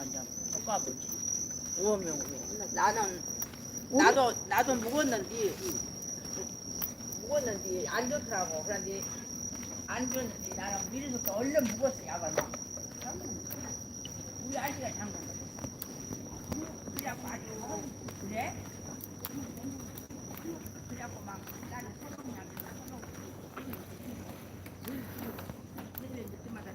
이제 바꿔보지. 오면 오면. 나는 나도 묵었는데 안 좋더라고. 그런데 안 좋는데 나는 미리서부터 얼른 묵었어, 약을 막. 우리 아저씨가 장난. 그래갖고 아주 그래? 그래갖고 막 나는 소동이야. 때마다.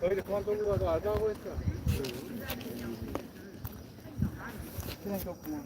너희들 그만 돌고 가도 알바하고 했어. 그냥 좋구나.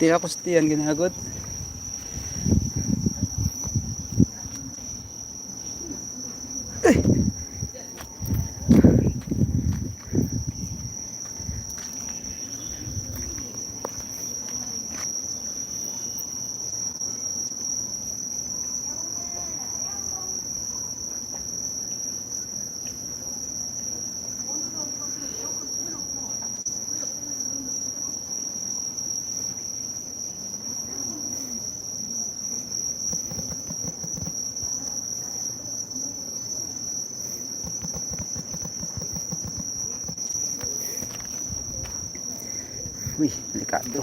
Tira ko sa tiyan ginagot. Uy, delikado.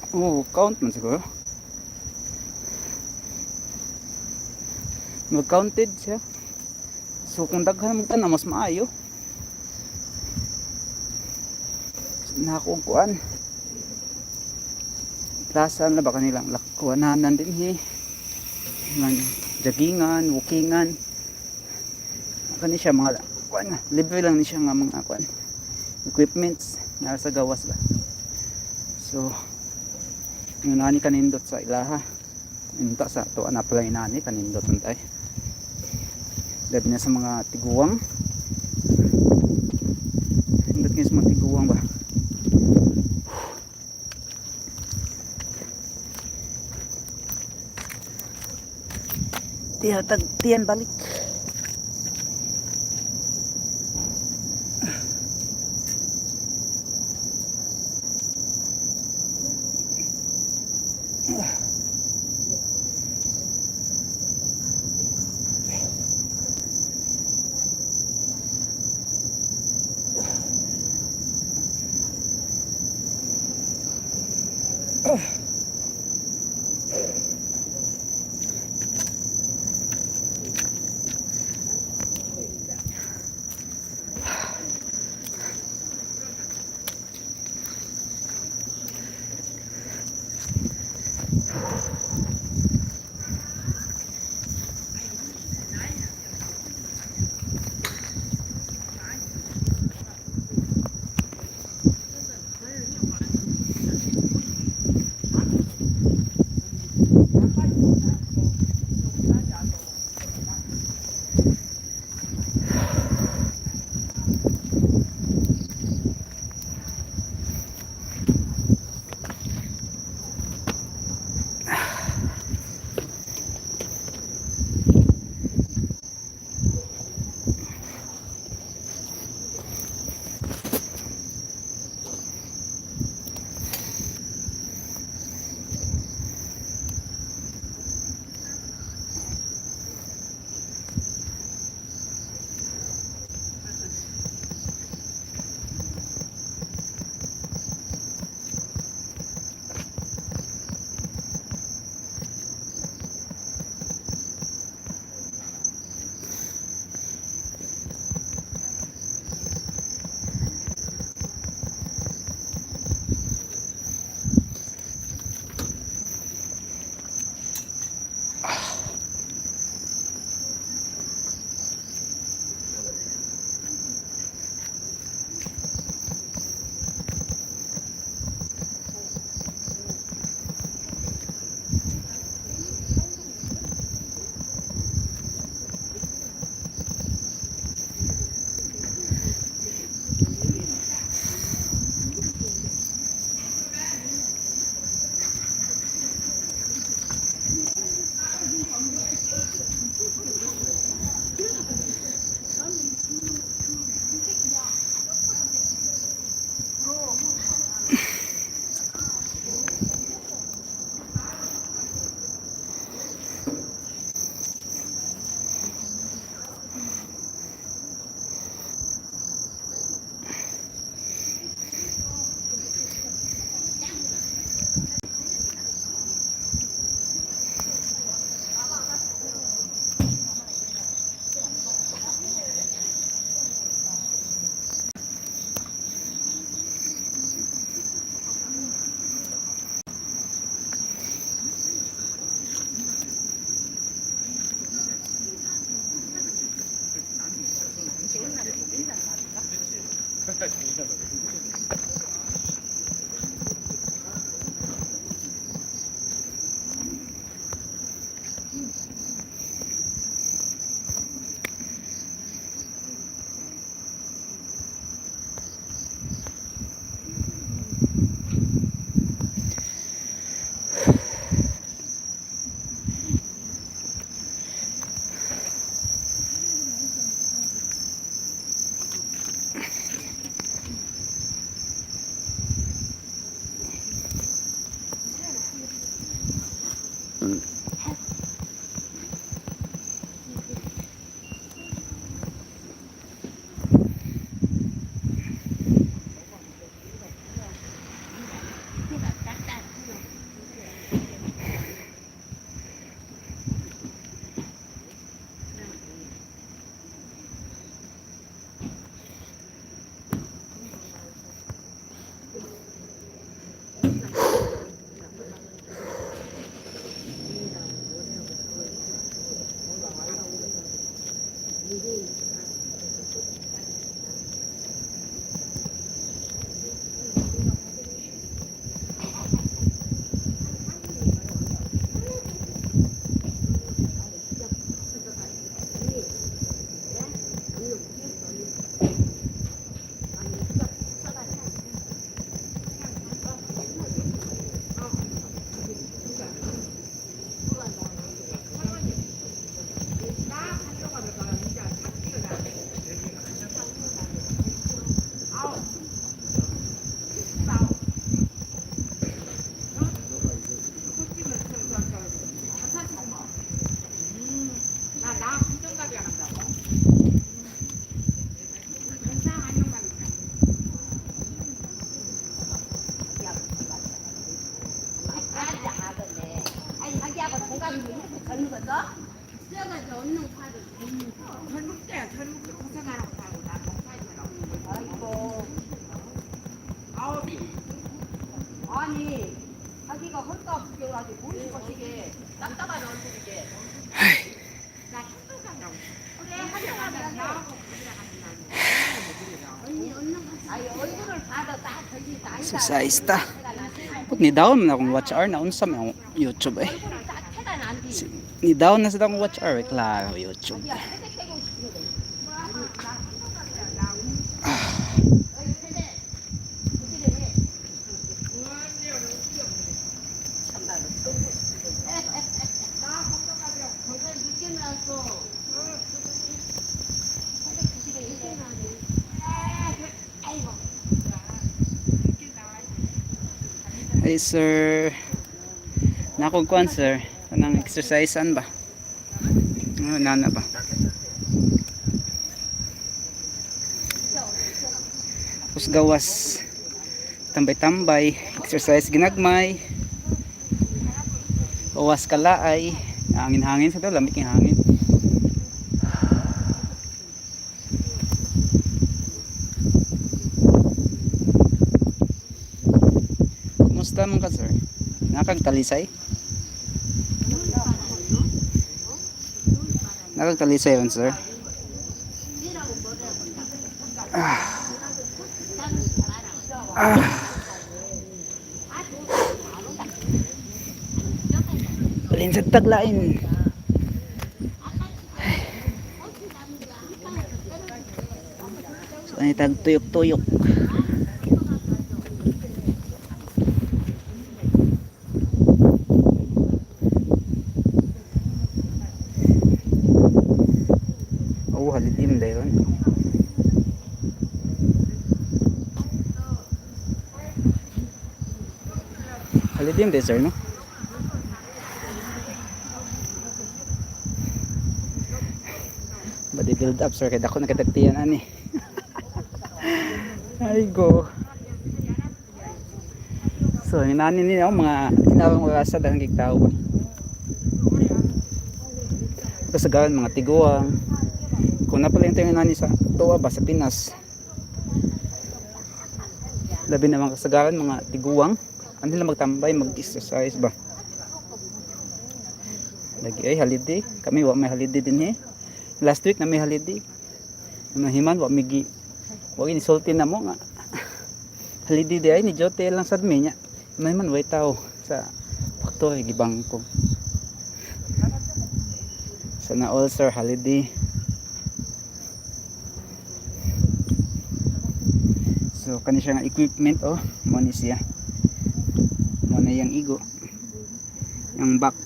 Oh, count man siguro. Mag-counted siya. So kung daghan mo tanan mas maayo. Nako kuan. Plaza na ba kanilang lakwanan din he. Lang jogingan, walkingan. Kani siya mga kuan, libre lang ni siya nga mga kuan. Equipments nara sa gawas ba. So yung nani kanindot sa ilaha. Unta sa to ana pala inani kanindot untay. Labi na sa mga tiguang. Hindot nga sa mga tiguang ba. Tiyan, tiyan balik. 젊을 때 젊을 때 고생하라고 살고 나 목사님이라고. 아이고. 아홉이. 아니 자기가 헐값 아주 모르는 것이게 답답한 얼굴이게. 나 한동안이라고. 그래 한동안이라고 나하고 아니 얼굴을 봐도 딱 저기 나이다. Exercise ta. Put ni down na akong watch hour na unsa man akong YouTube eh. 얼굴을 딱 태가 난 뒤. Ni down na sa akong watch hour eh. Klaro YouTube. 자기야 태대 깨고 싶은 거. Hey sir. Nako kuan sir. Kanang exercisean ba? Ano nana ba? Tapos gawas tambay-tambay, exercise ginagmay. Gawas kalaay, hangin-hangin sa to, lamig yung hangin. Kumusta man ka sir? Nakagtalisay? Nakagtalisay yun sir? Ah. Alin sa taglain. So, ano tag tuyok-tuyok. Oh, halidim dayon. Halidim day sir, no? Body build up sir, kay dako na katagtiyan ani. Ay go. So, inani ni ako mga inawang orasa dahil kig tao ba. Kasagaran mga tiguang. Kung napala yung tayo nani sa tuwa ba sa Pinas. Labi naman kasagaran mga tiguang. Ano nila magtambay, mag-exercise ba? Lagi ay holiday. Kami wa may holiday din eh. Last week na may holiday. Nahiman wa may gi wa insulti na mo nga. Holiday di ay ni Jote lang sad mi nya. Nahiman way tao sa factory gibangko. Sana all sir holiday. So kani siya nga equipment oh, mo ni siya. Mo na yang igo. Yang back.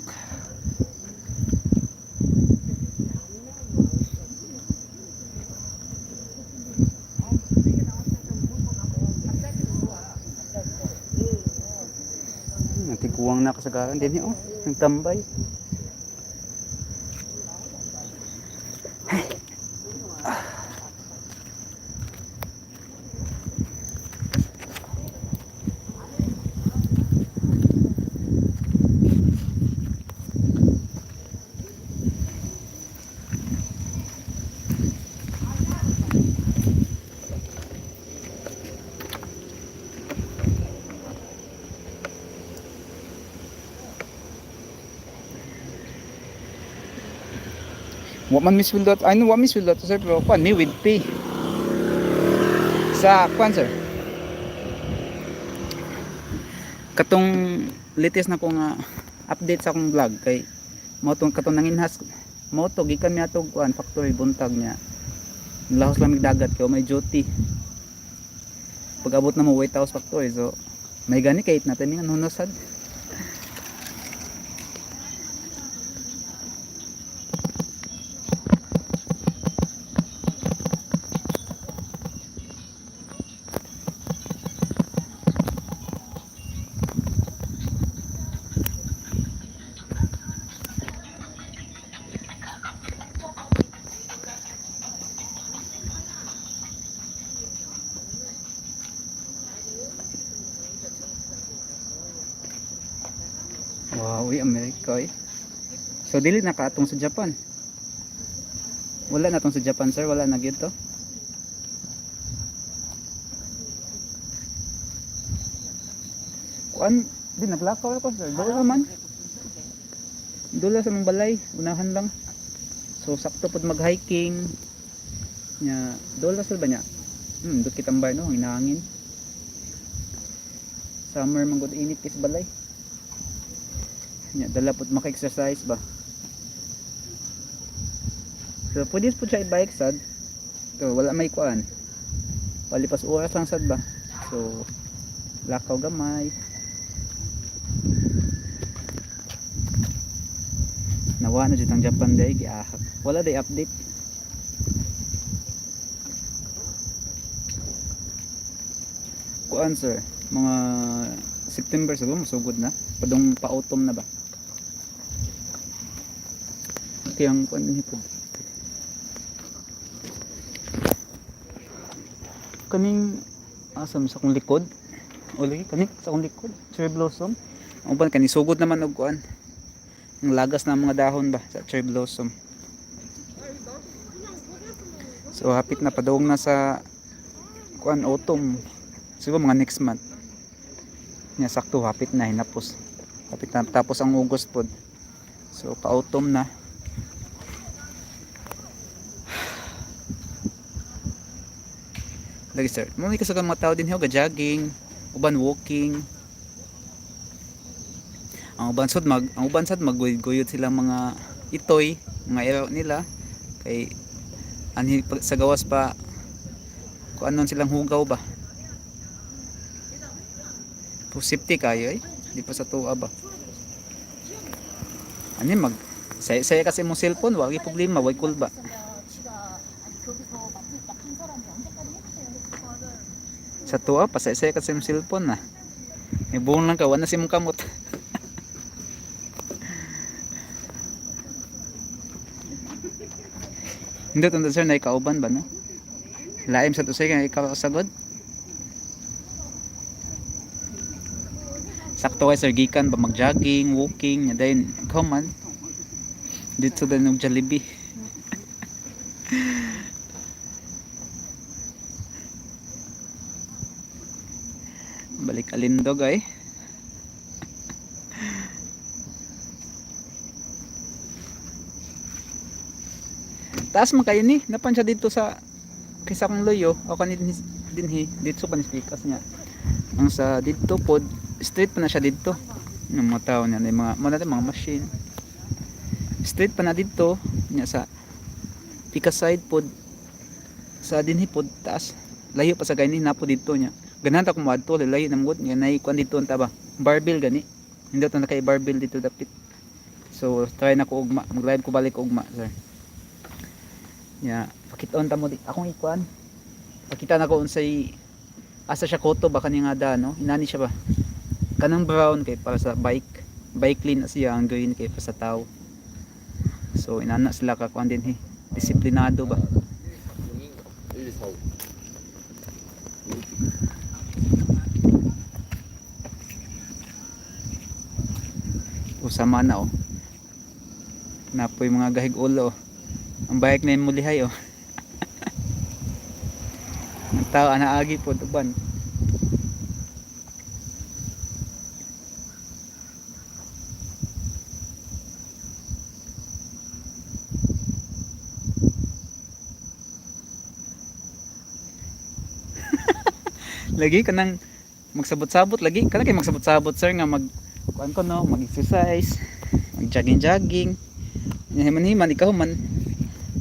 Natiguang na kasagaran din oh, nagtambay. Wa man misweldo at ano wa misweldo ato sir pero kwan mi with pay. Sa kwan sir. Katong latest na ko nga update sa akong vlog kay mao tong katong nanginhas mao to gikan mi atog kuan factory buntag niya. Lahos lang mig dagat kay may duty. Pag abot na mo White House factory so may gani kay natin nga hunasad. Wow, uy, Amerika eh. So dili na kaatong sa Japan. Wala na tong sa Japan, sir, wala na gyud to. Kuan, di naglakaw ako, sir. Doon man. Doon sa mong balay, unahan lang. So sakto pod mag-hiking. Nya, doon sa ba niya? Doon kitang bar no, ang inahangin. Summer man gud, init kay sa balay. Nya, dala pod maka-exercise ba. So pwede po siya i-bike sad. So wala may kuan. Palipas oras lang sad ba. So lakaw gamay. Nawa na jud ang Japan day giahak. Wala day update. Kuan, sir, mga September siguro masugod na. Padung pa-autumn na ba? Kaya ang kuan din pod. Kaning asa man sa akong likod. O lagi kani sa akong likod, cherry blossom. Ang uban kani sugod naman og kuan. Ang lagas na mga dahon ba sa cherry blossom. So hapit na padung na sa kuan autumn. Siguro mga next month. Nya sakto hapit na hinapos. Hapit na tapos ang August pod. So pa-autumn na. Lagi, sir. Mo may kasugan mga tao din ho, ga-jogging, uban walking. Ang uban sad magguyod silang mga itoy, mga ero nila kay anhi sa gawas pa kung anon silang hugaw ba. Po safety kayo eh. Di pa sa tuwa ba. Ani mag saya, saya kasi mong cellphone, wagi problema, way kulba. Sa tuwa, pasay-say kasi mong cellphone na. May buong lang ka, wala na si mong kamot. Hindi, tanda sir, na ikauban ba, no? Laim sa tusay, kaya ikaw sagod. Sakto kay sir, gikan ba mag-jogging, walking, nya dayon, ikaw man. Dito din og Jollibee. Balik alindog ay. Taas man kayo ni, napan siya dito sa kaysa akong loyo o kani dinhi dito pa ni speakers niya. Ang sa dito pod street pa na siya dito. Yung mga tao niya, yung mga mga natin, mga machine. Street pa na dito niya sa pika side pod sa dinhi pod taas. Layo pa sa gani na po dito niya. Ganahan ta ko moadto, layo na mugod nga nay kuan dito unta ba. Barbell gani. Hindi to na kay barbell dito dapit. So try na ko ugma, mag-live ko balik ugma, sir. Nya, pakiton ta mo di akong ikuan. Pakita na ko unsay asa siya koto ba kani nga da no. Inani siya ba. Kanang brown kay para sa bike. Bike lane na siya, ang green kay para sa tao. So inana sila ka kuan din he. Disiplinado ba. 1, 2, 4, 5. Usama na oh. Napoy mga gahig ulo oh. Ang bike na yung mulihay oh. Ang tao anaagi po uban. Lagi kanang magsabot-sabot lagi kana kay magsabot-sabot, sir, nga mag kuan ko no, mag-exercise, mag jogging jogging. Himan himan ikaw man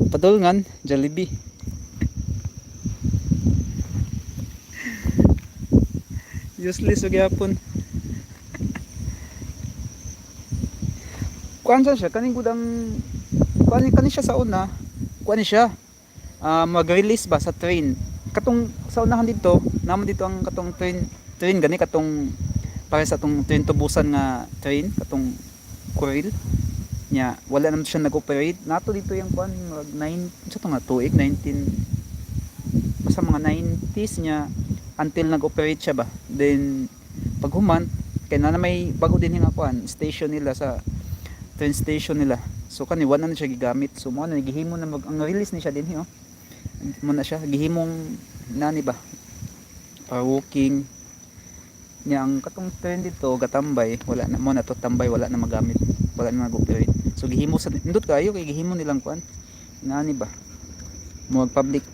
padulngan Jollibee. Useless og gyapon. Kuan sa siya kaning gudang kuan kani siya sa una. Kuan ni siya. Ah, mag-release ba sa train. Katong sa unahan dito, naman dito ang katong train train gani katong para sa atong train tubusan nga train katong Korail nya wala naman siya nag-operate nato dito yung kuan mag 9 sa to nga tuig 19 basta mga 90s niya until nag-operate siya ba. Then pag human kay na may bago din nga kuan station nila sa train station nila. So kani wala na siya gigamit. So mo na gihimo na mag ang release ni siya dinhi oh. Mo na siya gihimong nani ba? Para walking niya ang katong train dito gatambay wala na mo na to tambay, wala na magamit, wala na mag-operate. So gihimo sa indot kayo kay gihimo nilang kuan nani ba, mo public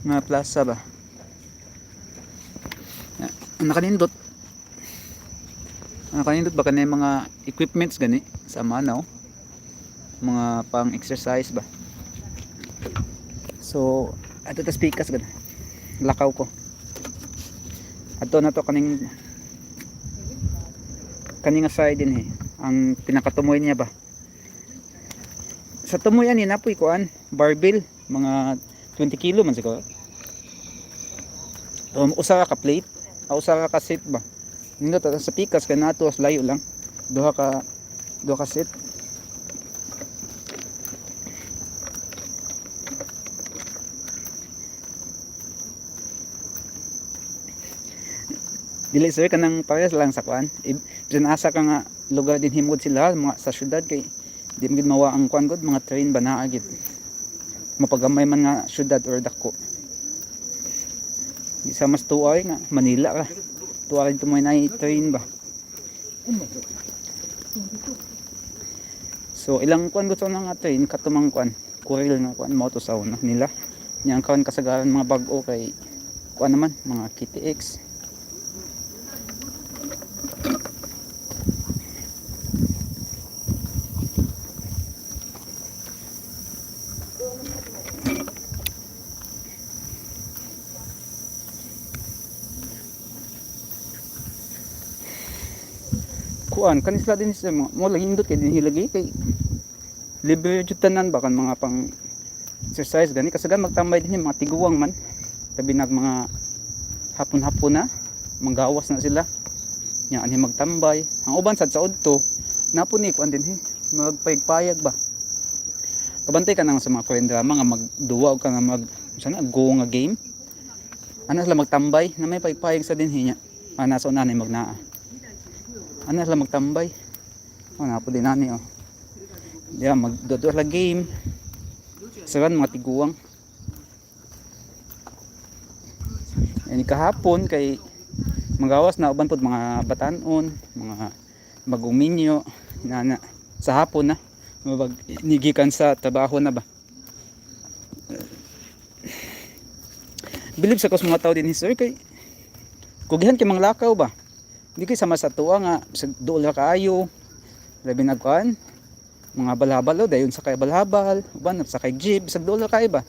nga plaza ba. Na, ang nakanindot, ang nakanindot ba kanay mga equipments gani sa manaw, mga pang exercise ba. So ato tas pikas gani lakaw ko ato na to kaning kaning nga side din eh ang pinakatumoy niya ba. Sa tumoy ani napoy kuan barbell, mga 20 kilo man siguro. Usa ka plate, usa ka set ba. Nindot ato sa pikas kay nato as layo lang, duha ka set. Dili sir, kanang parehas lang sa kuan. Bisan asa ka nga lugar din himod sila mga sa syudad kay di man gid mawa ang kuan gud, mga train ba naa gid. Mapagamay man nga syudad or dako. Di sa mas tuwa nga Manila ka. Tuwa rin tumoy na train ba. So ilang kuan gusto na nga train katumang kuan kuril nga kuan mo to sa una nila. Nya ang karon kasagaran mga bag-o kay kuan naman mga KTX. Kuan kani sila din sa mga mo lagi indot kay dinhi lagi kay libre jud tanan ba kan mga pang exercise gani kasagan magtambay din yung mga tiguang man tabi nag mga hapon-hapon na manggawas na sila nya anhi magtambay ang uban sad sa udto napo ni kuan dinhi magpayag-payag ba. Kabantay ka nang sa mga Korean drama nga magduwa og ka nga mag sana go nga game ana sila magtambay na may payag-payag sa dinhi nya ana sa unahan ay magnaa ana sila magtambay. Oh, napo din ani oh. Yeah, magdodor la game. Saran mga tiguang. And kahapon kay magawas na uban pod mga batanon, mga bagong minyo, nana sa hapon na mabag nigikan sa trabaho na ba. Bilib sa kos mga tao din sir kay kugihan kay manglakaw ba. Hindi kay sama sa tuwa nga sa duol ra kaayo. Labi na kuan mga balhabal o dayon sa kay balhabal, uban sa kay jeep, sa duol ra kaayo ba.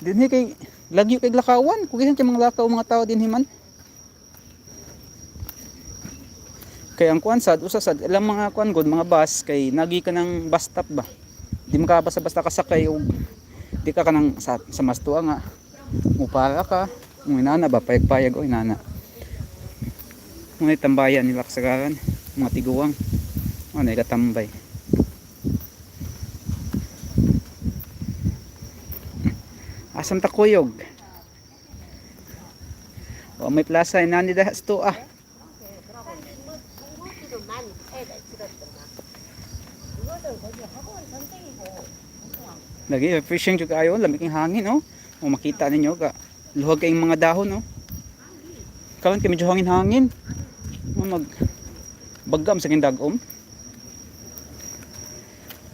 Dinhi kay lagyo kay lakawan, kugihan kay mga lakaw mga tao dinhi man. Kay ang kuan sad usa sad ilang mga kuan god mga bus kay nagi ka ng bus stop ba. Di mo ka basta-basta kasakay og di ka kanang sa mas tuwa nga mupara ka ng inana ba payag-payag o inana. Ngunit tambayan nila kasagaran mga tiguang ano ikatambay. Asam takuyog. O may plaza inani dahas to ah. 중국기도 많이 차이가 들었더만. 이것은 거기 학원 선생이고. Lagi refreshing jud kaayo, lamig ang hangin oh. O makita ninyo ka luhag kayong mga dahon oh. Karon kay medyo hangin-hangin. O, mag bagam sa dagom.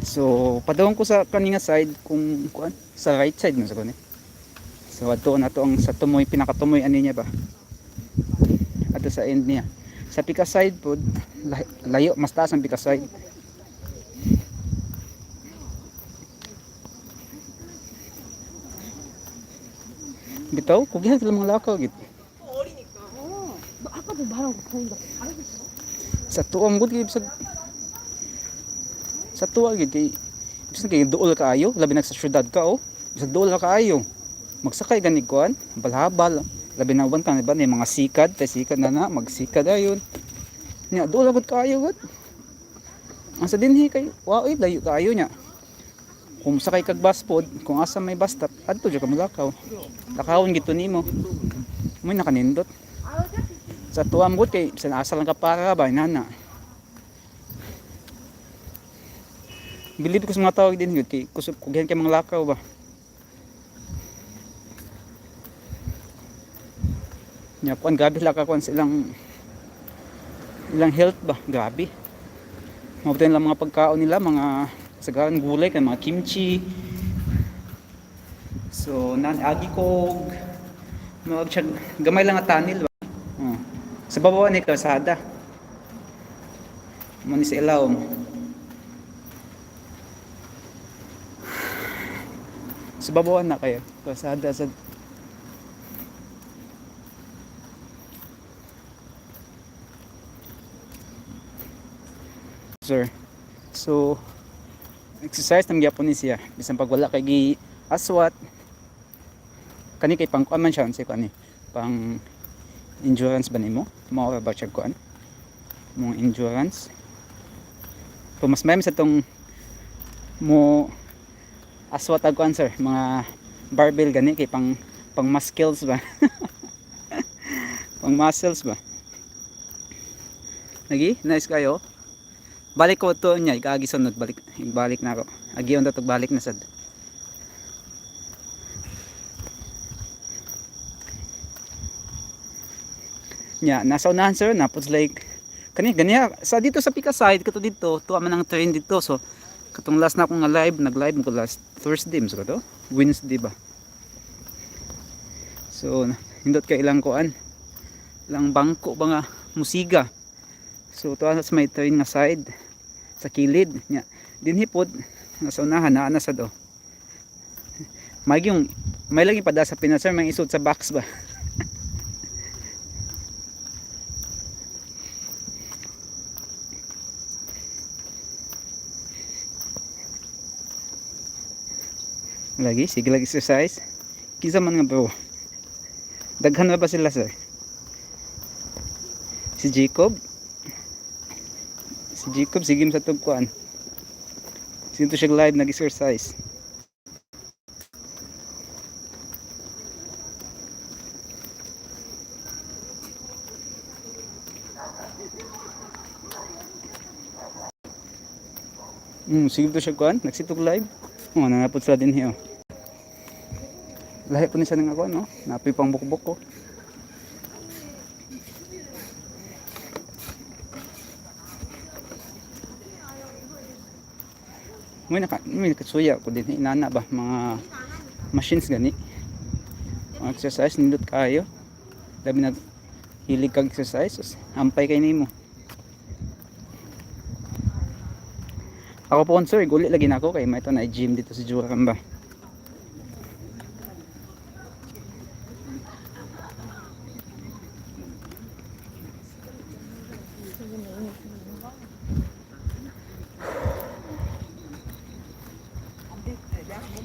So padung ko sa kaninga side kung kuan sa right side na sa kuan eh. So adto na to ang sa tumoy pinakatumoy ani niya ba. Adto sa end niya. Sa pika side pod layo mas taas ang pika side. Bitaw, kugihan sila mga lakaw gid. 어리니까. 어. 너 아까도 말한 거 보인다. 알아듣어? Sa tuong gud kay bisag sa tuwa gid kay bisan kay duol kaayo, labi na sa syudad ka oh. Bisag duol ka kaayo. Magsakay gani kuan, balhabal. Labi na uban ka ba ni mga sikad, tay sikad na na, magsikad ayon. Nya duol gud kaayo gud. Ang sa dinhi kay wa oy layo kaayo nya. Kung sakay kag bus pod, kung asa may bus stop, adto jud ka molakaw. Lakawon gid to nimo. Mo'y nakanindot. Sa tuwa mo gud kay bisan asa lang ka para ba inana. Bilib ko sa mga tao din yun kay kusog kugyan kay mga lakaw ba. Nya kuan grabe lakaw kuan sa ilang ilang health ba, grabe. Mabuti lang mga pagkaon nila, mga sagaran gulay kay mga kimchi. So nan agi kog mga siya, gamay lang nga tunnel ba. Oh. Sa babaw ni kalsada. Mo ni sa ilawom. Sa babaw na kayo. Kalsada sa. Sir. So exercise nang gyapon ni siya. Bisan pag wala kay gi aswat kani kay pang kuan man siya unsay kuan ni pang endurance ba nimo? Mao ra ba siya kuan? Mong endurance. So mas may sa tong mo aswat ag kuan sir, mga barbell gani kay pang pang muscles ba. Pang muscles ba. Lagi, nice kayo. Balik ko to niya, ikaagi sunod balik balik na ako. Agion ta balik na sad. Nya, nasa unahan sir, napos like kani ganiya sa dito sa Pika side kato dito, tuwa man ang train dito. So katong last na akong nga live, nag-live ko last Thursday so kato, Wednesday ba. So hindot kay ilang kuan. Ilang bangko ba nga musiga. So tuwa sa may train nga side sa kilid nya. Dinhi pod nasa unahan naa na sad oh. May yung may lagi pada sa Pinas sir, may isod sa box ba. Lagi, sige lagi exercise. Kinsa man nga bro. Daghan na ba sila sir? Si Jacob? Si Jacob sige sa tugkuan. Sige to siya live nag-exercise. Sige to siya kuan, nagsitog live. Oh, nanapod sila din hiyo. Lahi po ni siya ng ako, no? Napi pang bukbok ko. May naka may nakasuya ko din inana ba mga machines gani. Mga exercise nindot kayo. Labi nag hilig kag exercise, ampay kay nimo. Ako po sir, guli lagi na ako kay may ito na gym dito sa Jurang ba.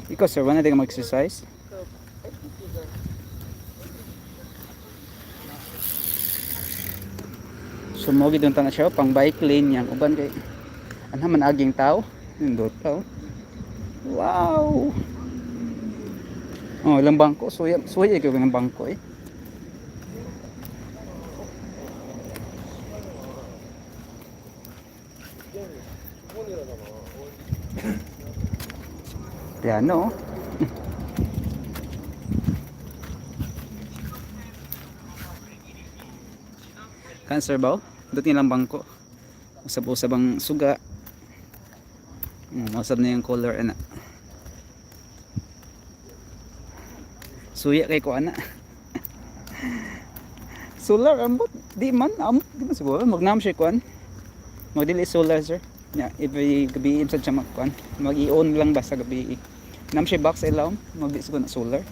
Ikaw sir, wala na ka mag-exercise? So mo gid na siya pang bike lane yang uban kay ano man aging tao nindot tao. Wow. Oh, ilang bangko suya suya kayo ng bangko eh. Piano. Oh. Cancer ba? Dot nilang bangko. Usab-usab ang suga. Usab na yung color ana. Suya kay ko ana. Solar ambot di man ambot di man siguro magnam siya kuan. Magdili solar sir. Nya every gabi sad siya magkuan. Mag-i-on lang ba sa gabi. Nam siya box ilawom magdi siguro na solar.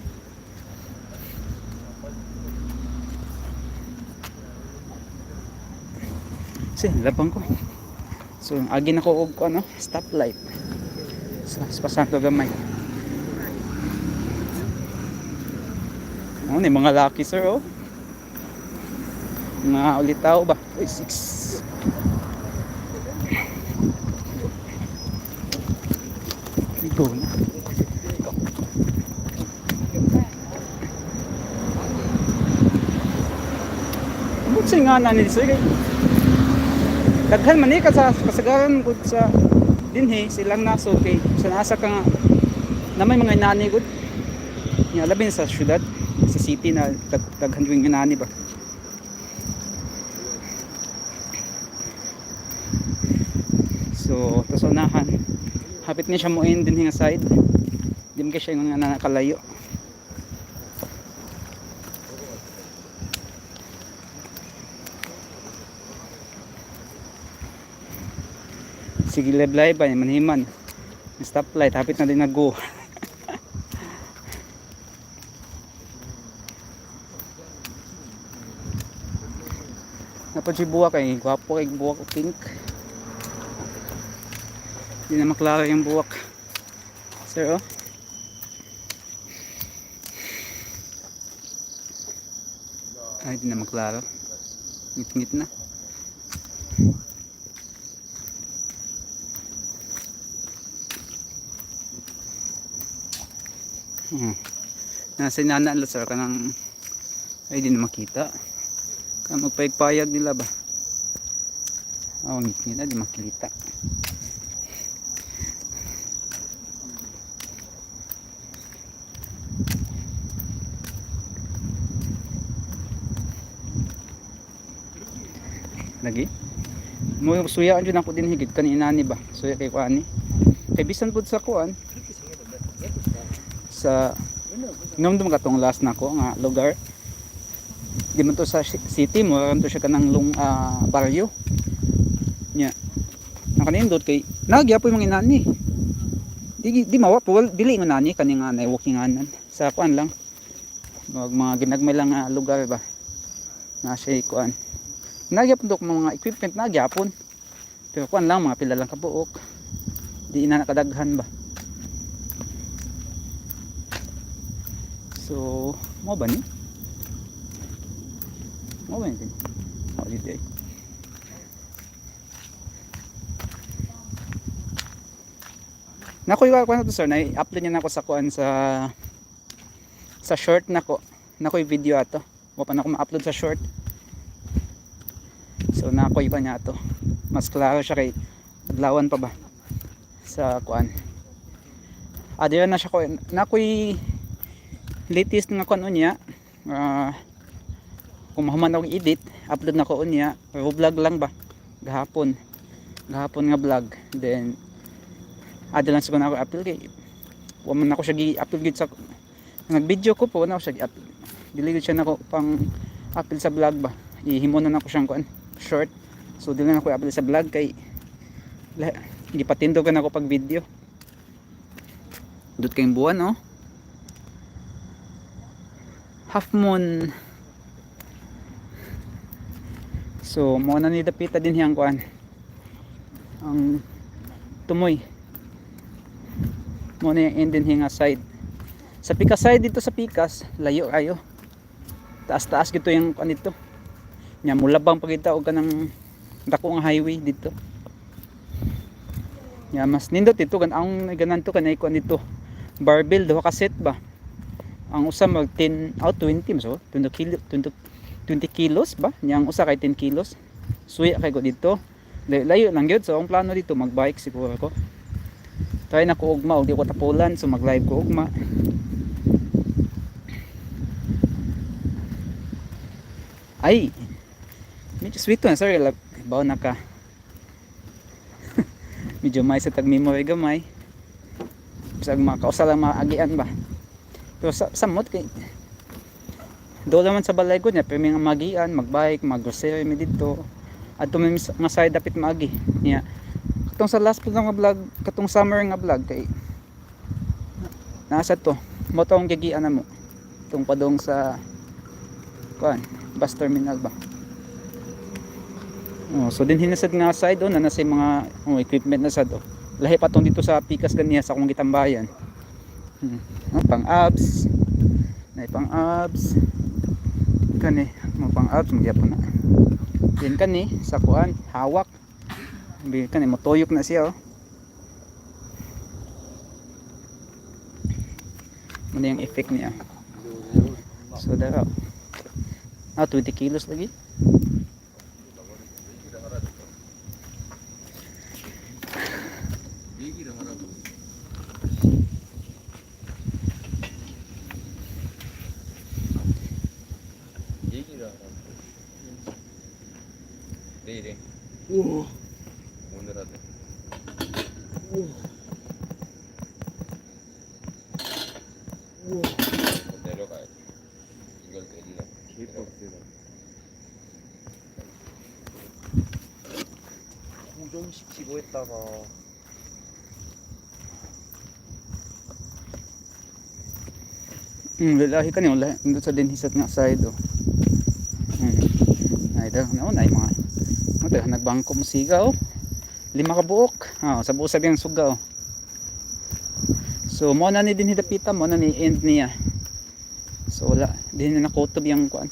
Kasi labang ko. So agi na ko og ano, stoplight. So pasanto gamay. Oh, ni mga lucky sir oh. Mga ulitaw ba? Uy, six. Go na. Ambot sa nga na ni sir. Daghan man ni ka sa kasagaran gud sa Dinhi silang naso kay sa nasa ka nga na may mga inani gud. Nya labi na sa syudad, sa city na daghan yung inani ba. So, tas unahan. Hapit ni siya mo in din nga side. Di man kay siya ingon nga nakalayo. Sige, live live ba manhiman. Stoplight, hapit na din na go. Napad siya buwak ay gwapo kay buwak o pink. Hindi na maklaro yung buwak. Sir, oh. Ay, di na maklaro. Ngit-ngit na. Nasa inana lang sir kanang ay di na makita. Kaya magpayag-payag nila ba? Oh, ngit-ngit na di makita. Lagi. Mo suya jud ako din higit kani inani ba? Suya kay kuani. Kay bisan pud sa kuan sa Ngam katong last nako nga lugar. Di man to sa city mo to siya kanang long baryo. Nya. Nakanindot kay nagyapoy mga inani. Di mawa po dili nga nani kani nga nay walking anan sa kuan lang. Mga ginagmay lang nga lugar ba. Na siya kuan. Nagyapon do mga equipment nagyapon. Pero kuan lang mga pila lang kabuok. Di na nakadaghan ba. So, mo ba ni? Mo ba ni? Oh, dito eh. Nako yung kuan to sir, na-upload niya na ako sa kuan sa short nako. Nako yung video ato. Wa pa na ako ma-upload sa short. So nako yung niya ato. Mas klaro siya kay adlawan pa ba sa kuan. Ah, di na siya ko. Nakoy latest nga kuan unya. Ah, kung mahuman akong edit, upload na ko unya. Pero vlog lang ba? Gahapon. Gahapon nga vlog. Then ada lang siguro na ako upload kay wa man ako siya gi-upload gid sa nag-video ko po na ako siya gi-upload. Dili gid siya nako pang upload sa vlog ba. Ihimo na nako siyang kuan short. So dili na ako i-upload sa vlog kay gipatindog na ako pag video. Dut kayong buwan oh. Half moon. So mo na ni dapita din hiyang kuan. Ang tumoy. Mo na yung end din nga side. Sa Pikas side dito sa Pikas, layo ayo. Taas-taas gito yung kuan dito. Nya mulabang pagita og kanang dako nga highway dito. Nya mas nindot dito kan ang ganan to kanay kuan dito. Barbell duha ka set ba. Ang usa mag 10 out 20 so 20 kilo 20, 20 kilos ba? Nya ang usa kay 10 kilos. Suya kay ko dito. Layo, layo lang gyud. So ang plano dito magbike siguro ko. Try na ko ugma og di ko tapulan so mag-live ko ugma. Ay. Medyo sweet to na sorry bawo na ka. Medyo may sa tag memory gamay. Bisag makausa lang maagian ba. Pero sa samot kay do naman sa balay ko niya pero may nga magian, magbike, maggrocery mi didto. Adto mi nga side dapit maagi niya. Katong sa last po nga vlog, katong summer nga vlog kay nasa to. Mo to ang gigian na mo. Tong padong sa kuan, bus terminal ba. Oh, so din hinasad nga side oh, na nasa yung mga oh, equipment na sad oh. Lahi pa tong dito sa Pikas ganiya sa akong gitambayan. Oh, pang abs. Nay pang abs. Kani, mo pang abs magyapon na. Din kani sa kuan, hawak. Bi kani motuyok na siya oh. Ano yung effect niya? So dara. Ah, 20 kilos lagi. 우와. 오늘하네. 우와. 우와. 내려가야 돼. 이걸 내리려. 개빡세다. 고정시키고 했다가 Lalahi ka niyo, lahi. Nandun sa dinhisat nga side, oh. Ay, dahil na, ay mga, oh, dahil nagbangko mo siga, oh. Lima ka buok. Ah, sa buo sabi ang suga, oh. So, mo na ni din hidapita, mo na ni end niya. So, wala. Di na nakutob yung kuan.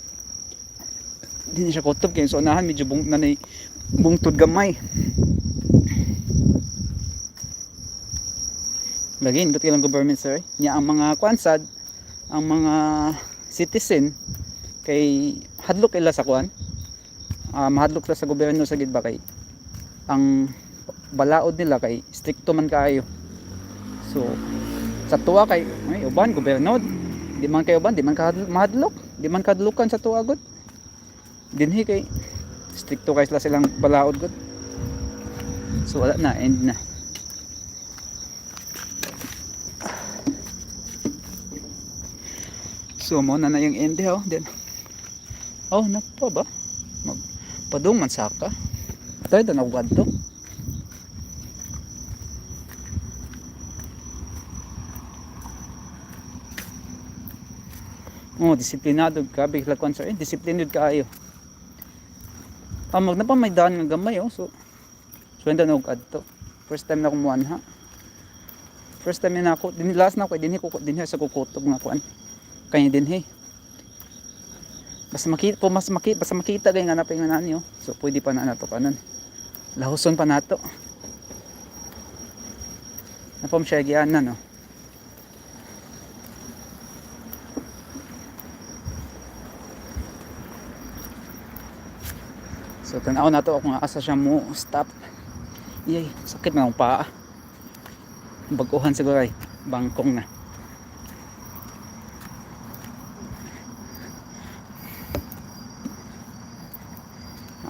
Di na siya kutob. Kaya so, unahan, medyo bung, na ni, bungtod gamay. Lagi, indot kailang government, sir. Niya ang mga kuan sad, ang mga citizen kay hadlok ila sa kuan, mahadlok sila sa gobyerno sa gid ba kay ang balaod nila kay strikto man kaayo. So sa tuwa kay ay uban gobyerno, di man kay uban, di man ka mahadlok, di man kadlukan sa tuwa gud. Dinhi kay strikto kay sila silang balaod gud. So wala na, end na. So mo na na yung end, oh. Then oh, napa ba? Mag padung man saka. Tayo na to. Oh, disiplinado ka bigla kon sir. Eh, disiplinado kaayo. Pamag na pa may daan nga gamay oh. So so hindi na og adto. First time na kumuan ha. First time na ako, din last na ako dinhi ko dinhi sa kukutob nga kuan. Kanya dinhi. Basta makita po, mas makita, basta makita kay nga napay nga nani oh. So pwede pa na nato kanon. Lahuson pa nato. Napom siya gianan no. So tanaw nato ako nga asa siya mo stop. Iyay, sakit na akong paa. Baguhan siguro ay bangkong na.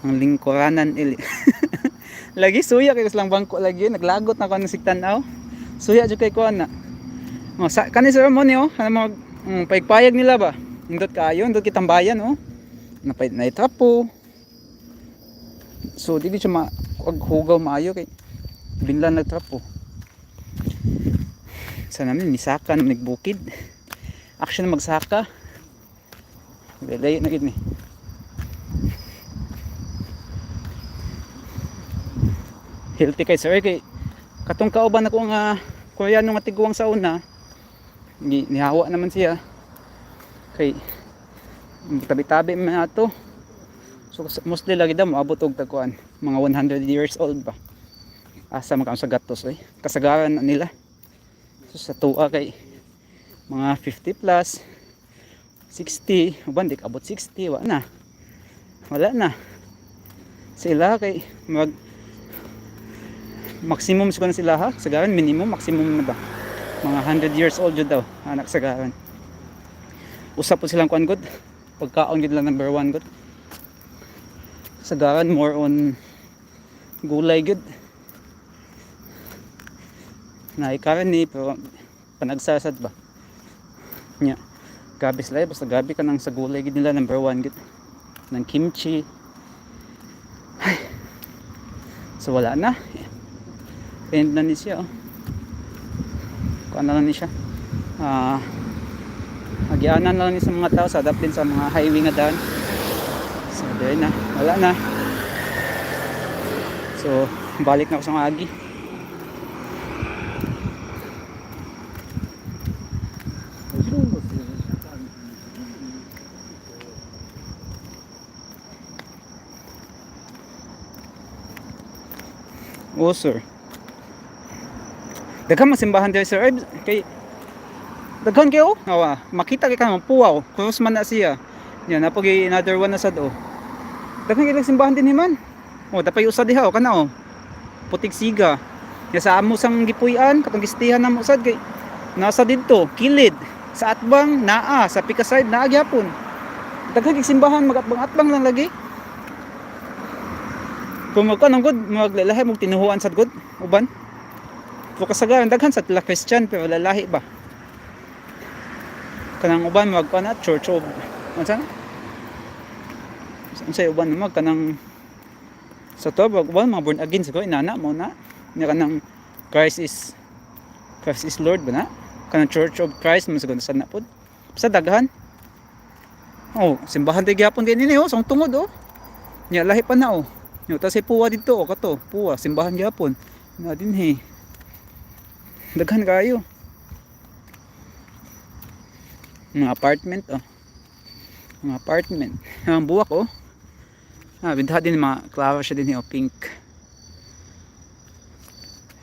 Ang lingkuranan ili. Lagi suya kay lang bangko lagi naglagot na ko ng sigtan-aw. Suya jud kay ko na. Oh, sa kani sir mo ni oh, ano mag payag nila ba? Indot kaayo, indot kitambayan oh. Napay naitrapo. So dili siya ma og hugaw maayo kay binlan nagtrapo. Sa namin misaka na nagbukid. Action na magsaka. Layo na gid ni. Healthy kay sir kay katong kauban ako nga Koreano nga tiguang sa una ni nihawa naman siya kay tabi-tabi man ato. So mostly lagi daw moabot og tagkuan mga 100 years old ba. Asa man sa gatos oy. Kasagaran na nila. So sa tuwa kay mga 50 plus 60, uban di abot 60, wa na. Wala na. Sila kay mag maximum siguro na sila ha. Sagaran minimum maximum na ba? Mga 100 years old jud daw anak sagaran. Usap po silang kuan good. Pagkaon gid lang number one good. Sagaran more on gulay gud. Naikaran ni pero panagsasad ba. Nya. Gabi sila eh, basta gabi ka nang sa gulay gid nila number one gid. Ng kimchi. Ay. So wala na. End na ni siya oh. Kuan na lang ni siya. Ah, agianan na lang ni sa mga tao sa adapt din sa mga highway nga daan. So there na, wala na. So balik na ako sa mga agi. 어지러운 것은 약간 Oh, sir. Daghan man simbahan diri sir. Ay, kay daghan kayo. Awa, makita kay kanang puwaw. Cross man na siya. Yan, napag another one na sad oh. Daghan kay simbahan din man. Oh, dapay usa diha oh kana oh. Putig siga. Ya sa amo sang gipuy-an katong gistihan namo sad kay nasa didto, kilid. Sa atbang naa, sa pikaside naa gyapon. Daghan kay simbahan magatbang-atbang lang lagi. Kung magkuan ang good, maglalahi mo tinuhuan sad good uban. Pero kasagaran daghan sa tila Christian pero lalahi ba. Kanang uban magkuan na Church of unsa na? Unsay uban mag kanang sa to uban mga born again siguro inana mo na. Nya kanang Christ is Lord ba na? Kanang Church of Christ man siguro sa na pod. Sa daghan. Oh, simbahan tay gyapon din ini oh, sa tungod oh. Nya lahi pa na oh. Nya ta say puwa didto oh kato, puwa simbahan gyapon. Na dinhi. Daghan kayo. Mga apartment oh. Mga apartment. Ang buwak oh. Ah, bintaha din mga klaro siya din oh, pink.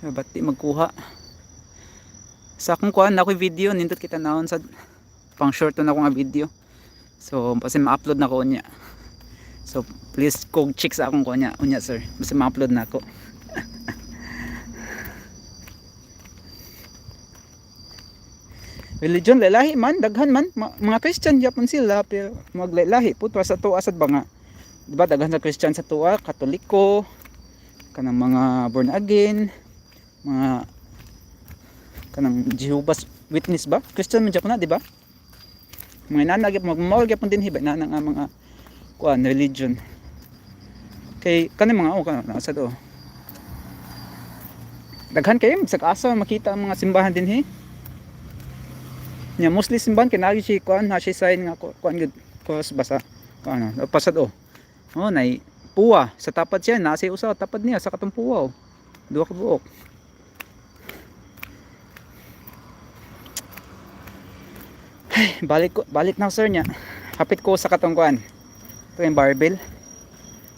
Ah, ba't di magkuha? Sa akong kuan na ako'y video, nindot kita naon sa pang short na ako nga video. So, basta ma-upload na ko unya. So, please kog check sa akong kuan niya, unya sir. Basta ma-upload na ako. Religion lalahi man, daghan man, mga Christian gyapon sila pero maglalahi pud pa sa tuwa sad ba nga. Di ba daghan sa Christian sa tuwa, Katoliko, kanang mga born again, mga kanang Jehovah's Witness ba? Christian man gyapon na, di ba? Mga inana gyapon magmawal gyapon din hiba inana nga mga kuan religion. Kay kani mga oh kana nasa do. Daghan kayo sa asa makita ang mga simbahan dinhi. Nya mostly simbahan kay naa siya kuan na siya sign nga kuan gyud cross ba sa ano pasad oh. Oh nay puwa sa tapad siya nasa usa tapad niya sa katong puwa oh. Duha ka buok. Ay, balik ko, balik na sir niya. Hapit ko sa katong kuan. Ito yung barbell.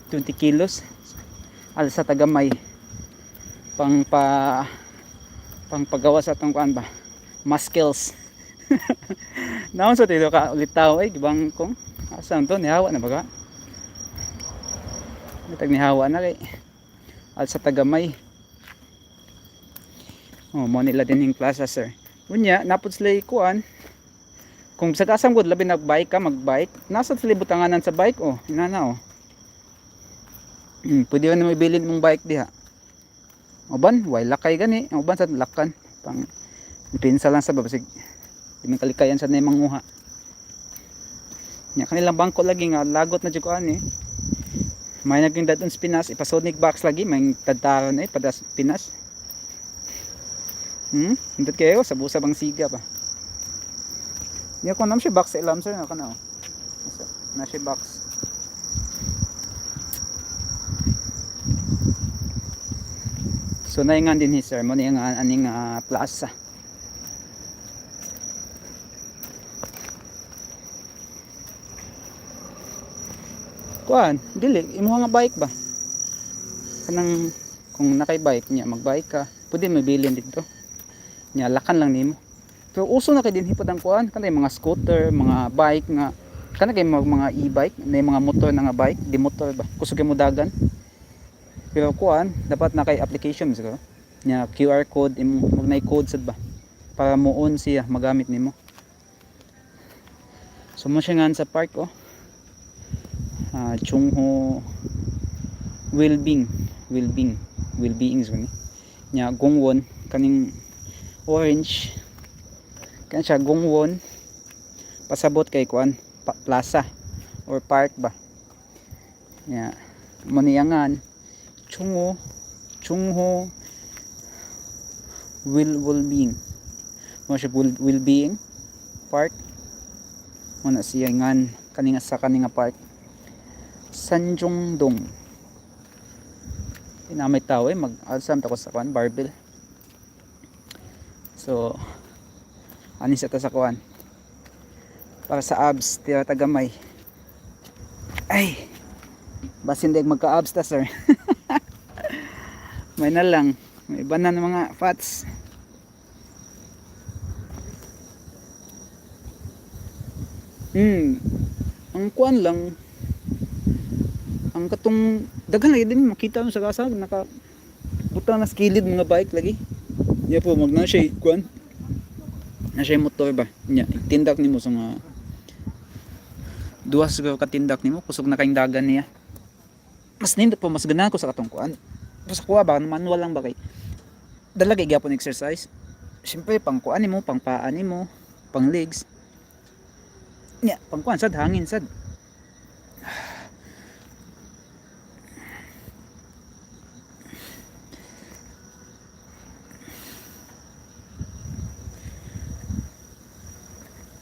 20 kilos. Alsa tagamay. Pang pa pang pagawa sa atong kuan ba. Muscles. Naon sa tito ka ulit tao ay gibang kong asa to nihawa na baga. Mitag nihawa na kay alsa tagamay. Oh, mo nila din yung plaza sir. Unya, napod sila kuan. Kung sa kasam gud labi nag-bike ka, mag-bike, nasa sila butanganan sa bike oh, inana oh. Pwede na may bilin mong bike diha. Uban, way lakay gani, ang uban sa lakan pang pinsa lang sa babasig. Di man kalikayan sa na manguha. Nya kanilang bangko lagi nga lagot na jud ko ani. May naging dadon sa Pinas, ipasonic box lagi, may tadtaron eh padas Pinas. Hindot kayo sa bang siga pa. Nya ko nam siya box sa ilam sir na kana oh. Nasa na siya box. So naingan din hi sir mo ni nga aning plaza. Kuan, dili imuha nga bike ba? Kanang kung nakay bike niya magbike ka, pwede mabilin dito. Nya lakan lang nimo. Pero uso na kay dinhi pod ang kuan, kanang mga scooter, mga bike nga kana kay mga e-bike, na mga motor na nga bike, di motor ba. Kusog kay mo dagan. Pero kuan, dapat na kay application siguro. Nya QR code imo mag nay code sad ba para mo on siya magamit nimo. So mo siya nga sa park oh. Ah, Chungho Wellbeing, Wellbeing, Wellbeing ni. Nya Gongwon kaning orange kan siya Gongwon pasabot kay kuan plaza or park ba. Nya mo niyangan Chungho Chungho Wellbeing mo siya Wellbeing Park mo na siya ngan kaninga sa kaninga park Sanjongdong. Pinamay tao eh mag alsam ta ko sa kuan barbell. So ani sa ta sa kuan para sa abs tira tagamay. Ay basin deg magka abs ta sir. May na lang may iba na ng mga fats. Ang kuan lang ang katong daghan lagi din makita mo sa kasa naka butang na sa kilid mga bike lagi. Nya po mag na siya kuan. Na siya motor ba. Nya tindak nimo sa mga duha siguro ka tindak nimo kusog na kayong dagan niya. Mas nindot po, mas ganahan ko sa katong kuan. Sa kuha ba, manual lang ba kay dala kay gyapon exercise. Siyempre pang kuan nimo, pang paa nimo, pang legs. Nya, pang kuan sad hangin sad.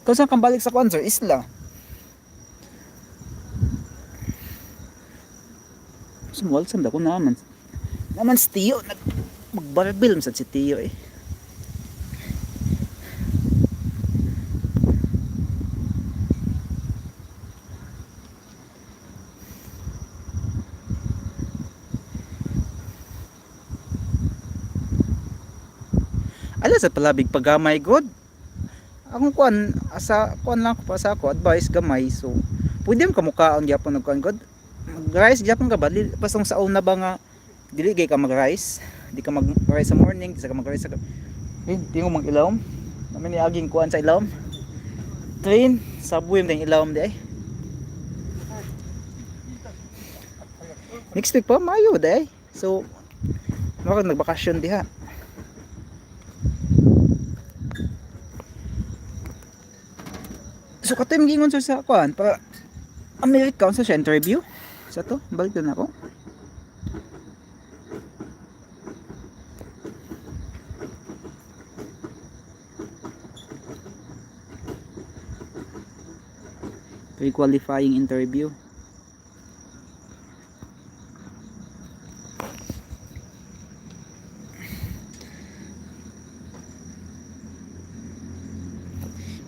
Kung saan kang balik sa kuan sir, isla. Sumuwal sa ko naman. Naman si Tio, nag magbarbil man sad si Tio eh. Ala sa palabig paggamay god. Akong kuan asa kuan lang ko pa sa ako advice gamay, so pwede mo kamukaon gyapon og kuan god. Mag-rice gyapon ka ba? Pasong sa una ba nga dili gay ka mag-rice? Di ka mag-rice sa morning, di ka mag-rice sa eh, di mo mag-ilawom. Namin ni aging kuan sa ilawom. Train, subway mo ilawom di ay. Next week pa, Mayo di ay. So, maka nagbakasyon diha. So katoy gingon sir sa kuan para Amerika unsa siya interview? Sa to, balik na ako. Pre-qualifying interview.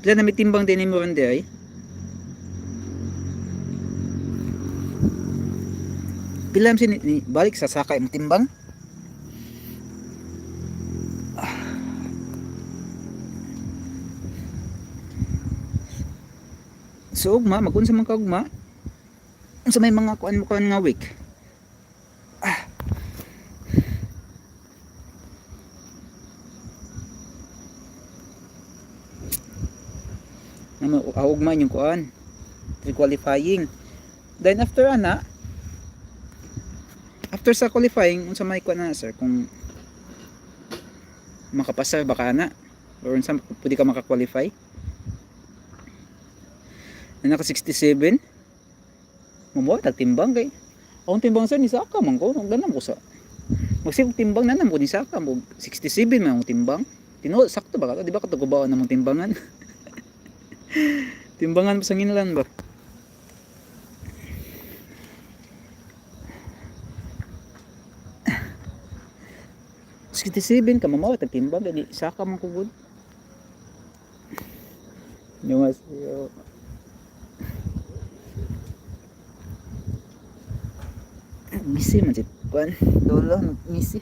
Pila na may timbang din mo ron di ay? Pila man ni, balik sa sakay mo timbang? So ugma, magunsa man ka ugma. Unsa may mga kuan mo kuan nga week? Ah. Ano, ugma yung kuan. Pre-qualifying. Then after ana, after sa qualifying, unsa may kuan na sir kung makapasar ba ka na? Or unsa pwede ka maka-qualify? Na naka 67. Mamuha tag timbang kay. Akong timbang sir ni Saka man ko, ganam ko sa. Magsip timbang na ko ni Saka mo 67 man akong timbang. Tinuod sakto ba ka? Di ba katugubawan namong timbangan? Timbangan pa sa nginlan ba? 67 ka mamawa tag timbang dali saka man ko gud. 안녕하세요. Ngisi man si kuan. Lolo ngisi.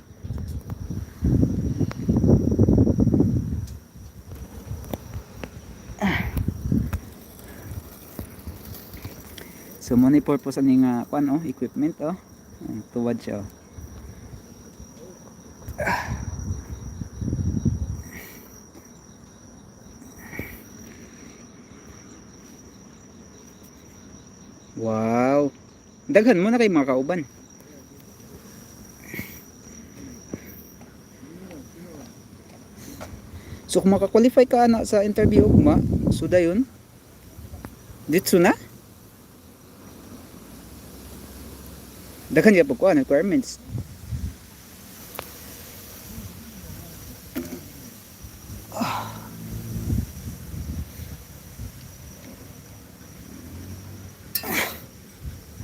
So mo ni purpose ani nga kuan oh, equipment oh. Ang tuwad siya oh. Wow. Daghan mo na kay mga kauban. So kung makakwalify ka ana sa interview ugma, so dayon ditso na. Daghan gyud po kuan requirements.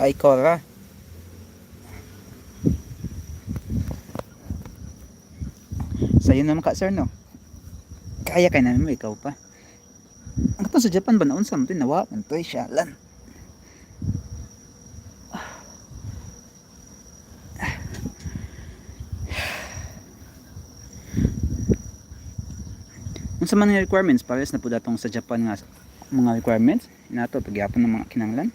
Ay, Cora. Sa'yo naman ka, sir, no? Kaya kay namin mo, ikaw pa. Ang katong sa Japan ba naunsa mo ito, nawa, man to, siya, lan. Unsa man ang requirements, parehas na po datong sa Japan nga mga requirements. Inato, pagyapon ng mga kinanglan.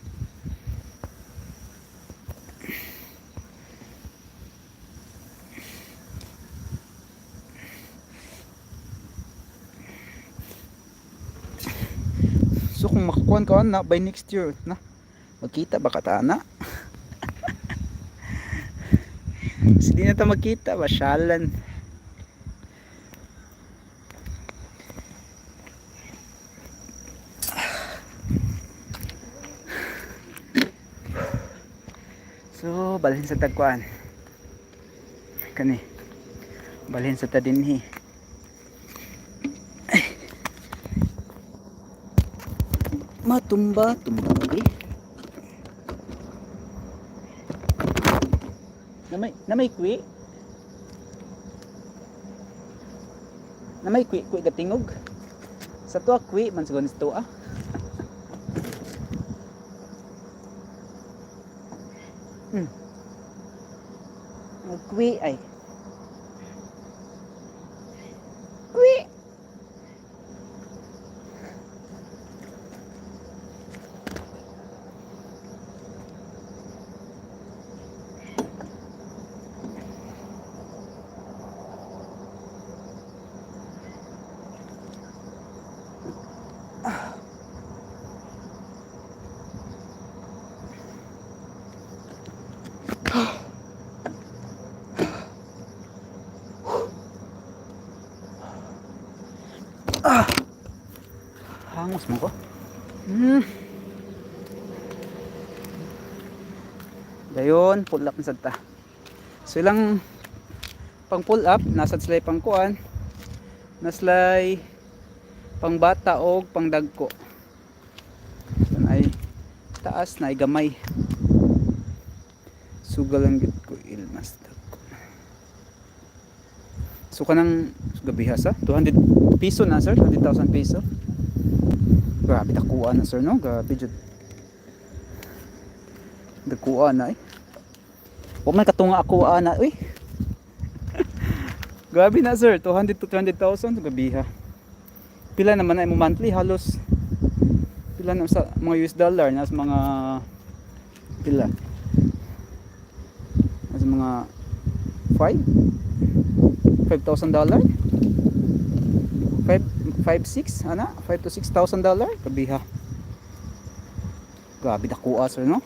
So kung makakuan ka na by next year na magkita ba ka ta na? Kasi di na ta magkita, pasyalan. So, balhin sa tagkuan. Kani. Balhin sa ta dinhi. Ay. Matumba, tumba eh. Namay kwi? Namay kwi kwi gatingog. Sa tuwa kwi man siguro sa tuwa. Kwi ay. Kwi. Hangos mo ko. Dayon, pull up na sad ta. So ilang pang pull up, nasa sila pang kuan, naslay pang bata og pang dagko. So ay taas na ay gamay. Sugal ang gid ko ilmas dagko. So kanang gabiha sa 200 piso na sir, 200,000 piso. Grabe dakuan na sir no, grabe jud. Dakuan na eh. Wa man katunga ako ana uy. Grabe na sir, 200 to 300,000 gabiha. Pila naman na imo monthly halos pila na sa mga US dollar nas mga pila. Nas mga 5 $5,000 dollar 5 5 6 ana 5 to 6,000 dollar kabiha. Grabe dakuha sir no.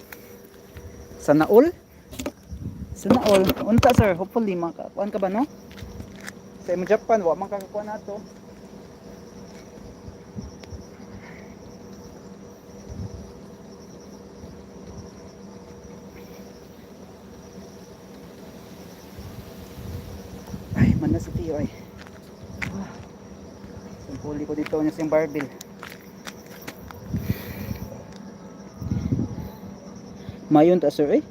Sana all. Sana all. Unta sir, hopefully makakuan ka ba no? Sa imong Japan wa man kakakuan nato. Ay, man na sa tiyo ay. Ah. Sampuli ko dito niya siyang barbell. Mayon ta sir eh.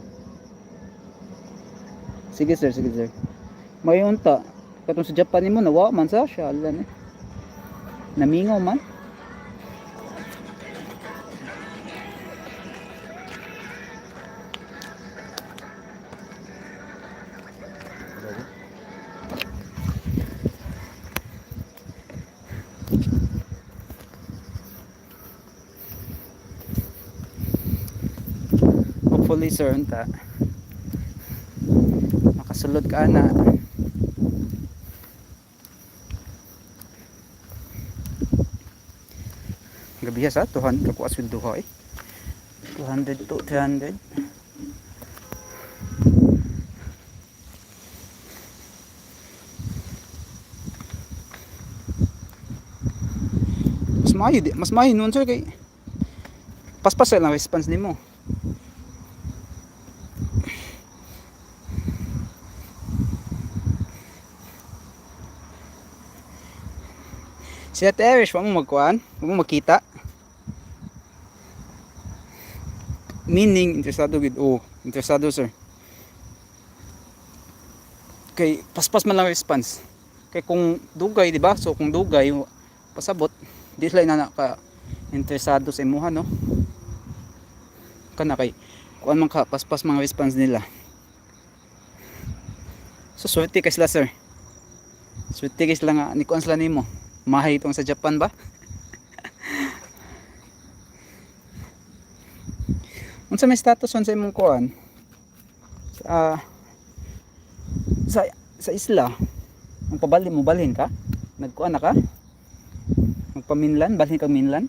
Sige sir, sige sir. Mayon ta. Katong sa Japan nimo nawa man sa siya eh. Namingaw man. Hopefully sir unta. Makasulod ka na. Gabi sa 200 ka kuha sweldo eh. 200 to 300. Mas maayo di, mas maayo nun sir kay paspas lang response nimo. Si Ate Erish, wa mo magkuan? Wa mo magkita? Meaning, interesado gid. Oh, interesado sir. Kay paspas man lang response. Kay kung dugay, di ba? So kung dugay pasabot, di sila inana ka interesado sa imuha, no? Kana kay kuan man ka paspas mga response nila. So swerte kay sila sir. Swerte kay sila nga ni kuan sila nimo. Mahay itong sa Japan ba? Unsa may status unsa imong kuan? Sa sa sa isla. Ang pabalhin mo balhin ka? Nagkuan na ka? Magpaminlan, balhin kag minlan?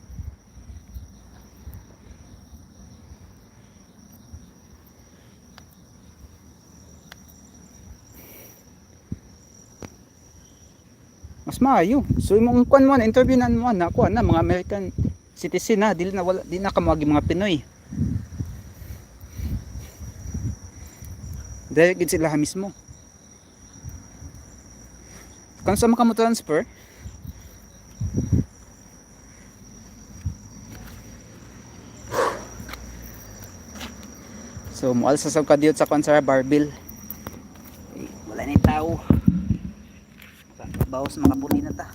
Mas maayo. So imong kuan mo na interview na mo na kuan na mga American citizen na dili na wala di na kamuagi mga Pinoy. Direct gid sila mismo. Kung sa mo transfer, so mualsa sa kadiyot sa kwan sa barbil. Eh, wala na yung tao. Bawas makapuli na ta.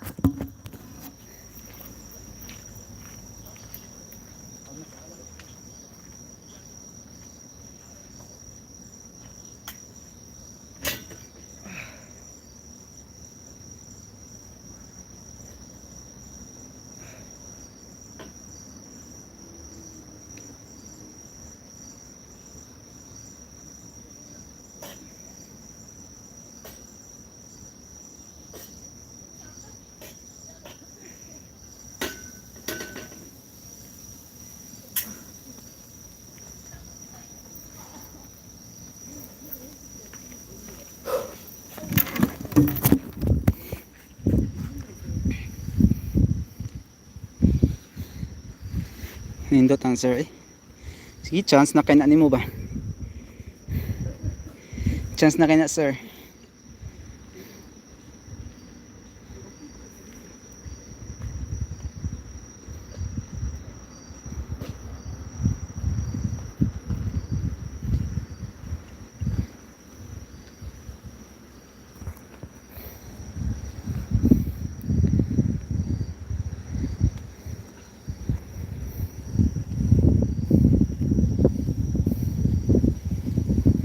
Nindot ang sir eh. Sige, chance na kay na nimo ba? Chance na kay na sir.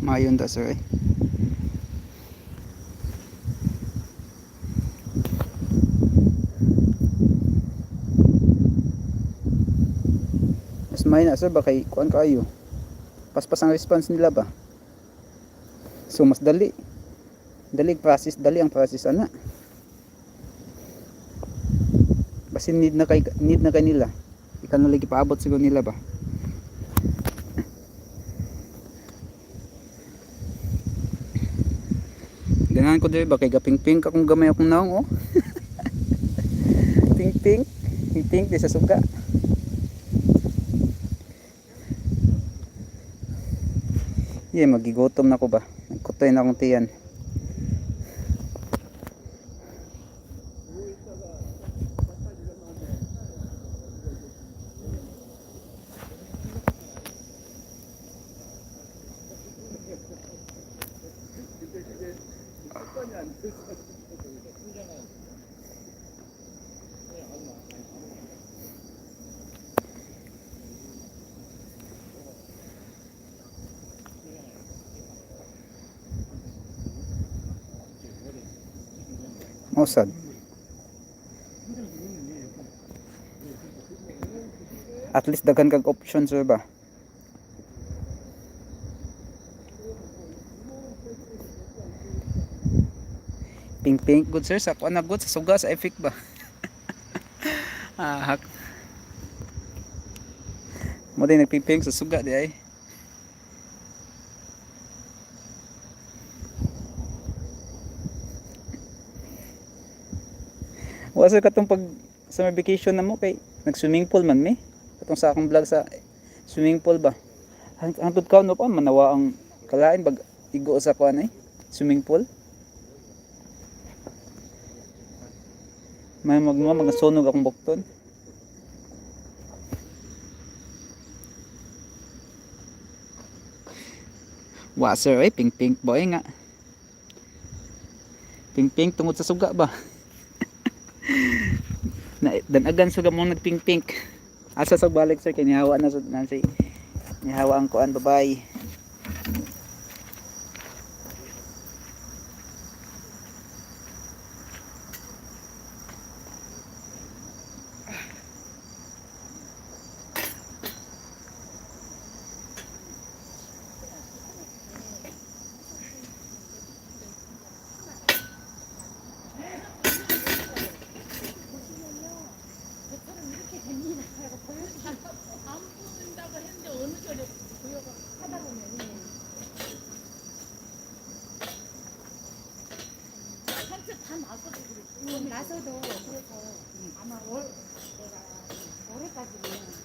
Mayon ta sir eh. Mas may na sir ba kay kuan kaayo. Paspas ang response nila ba? So mas dali. Dali process, dali ang process ana. Basin need na kay nila. Ikaw na lagi paabot siguro nila ba? Ganahan ko diri ba kay gaping-pink akong gamay akong naong oh. Pink pink, pink pink di sa suga. Yeah, magigutom na ko ba? Nagkutoy na akong tiyan. Mosad. At least daghan kag option sir ba? Pink pink good sir sa kuan na good sa suga sa effect ba? Ah, hak. Mo din nagpink pink sa suga di ay. Wa sir katong pag summer vacation na mo kay nag swimming pool man mi. Katong sa akong vlog sa swimming pool ba. Hangtod ka no pa manawa ang kalain bag igo sa kuan ay swimming pool. May magma magasunog akong bukton. Wa sir ay pink pink boy nga. Pink pink tungod sa suga ba? Na danagan suga mo nagpink pink. Asa sa balik sir kay nihawa na sa nansi. Nihawa ang kuan, bye bye. 저처럼 이렇게 됩니다. 라고 보여주고 안 보인다고 했는데 어느 절에 보여가. 하다 보면 상처 다 나서도 그렇지. 나서도 그래서 아마 올 내가 올해까지는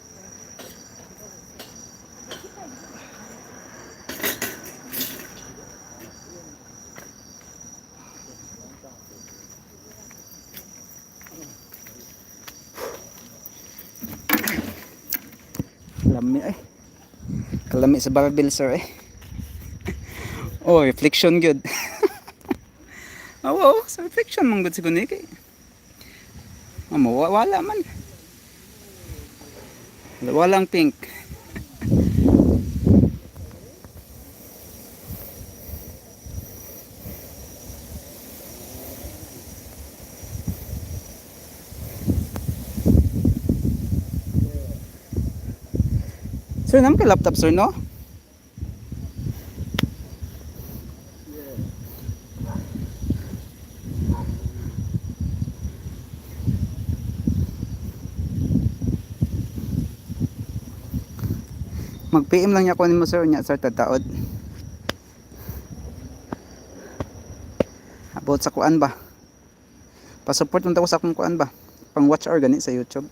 Lami ay. Kalami sa barbell, sir eh. Oh, reflection good. Oh, sa reflection man good siguro ni kay. Amo, wala man. Walang pink. Sir, naman kay laptop, sir, no? Mag-PM lang niya ko nimo, sir, niya sir tataod. About sa kuan ba? Pa-support man ta ko sa akong kuan ba? Pang watch hour gani sa YouTube.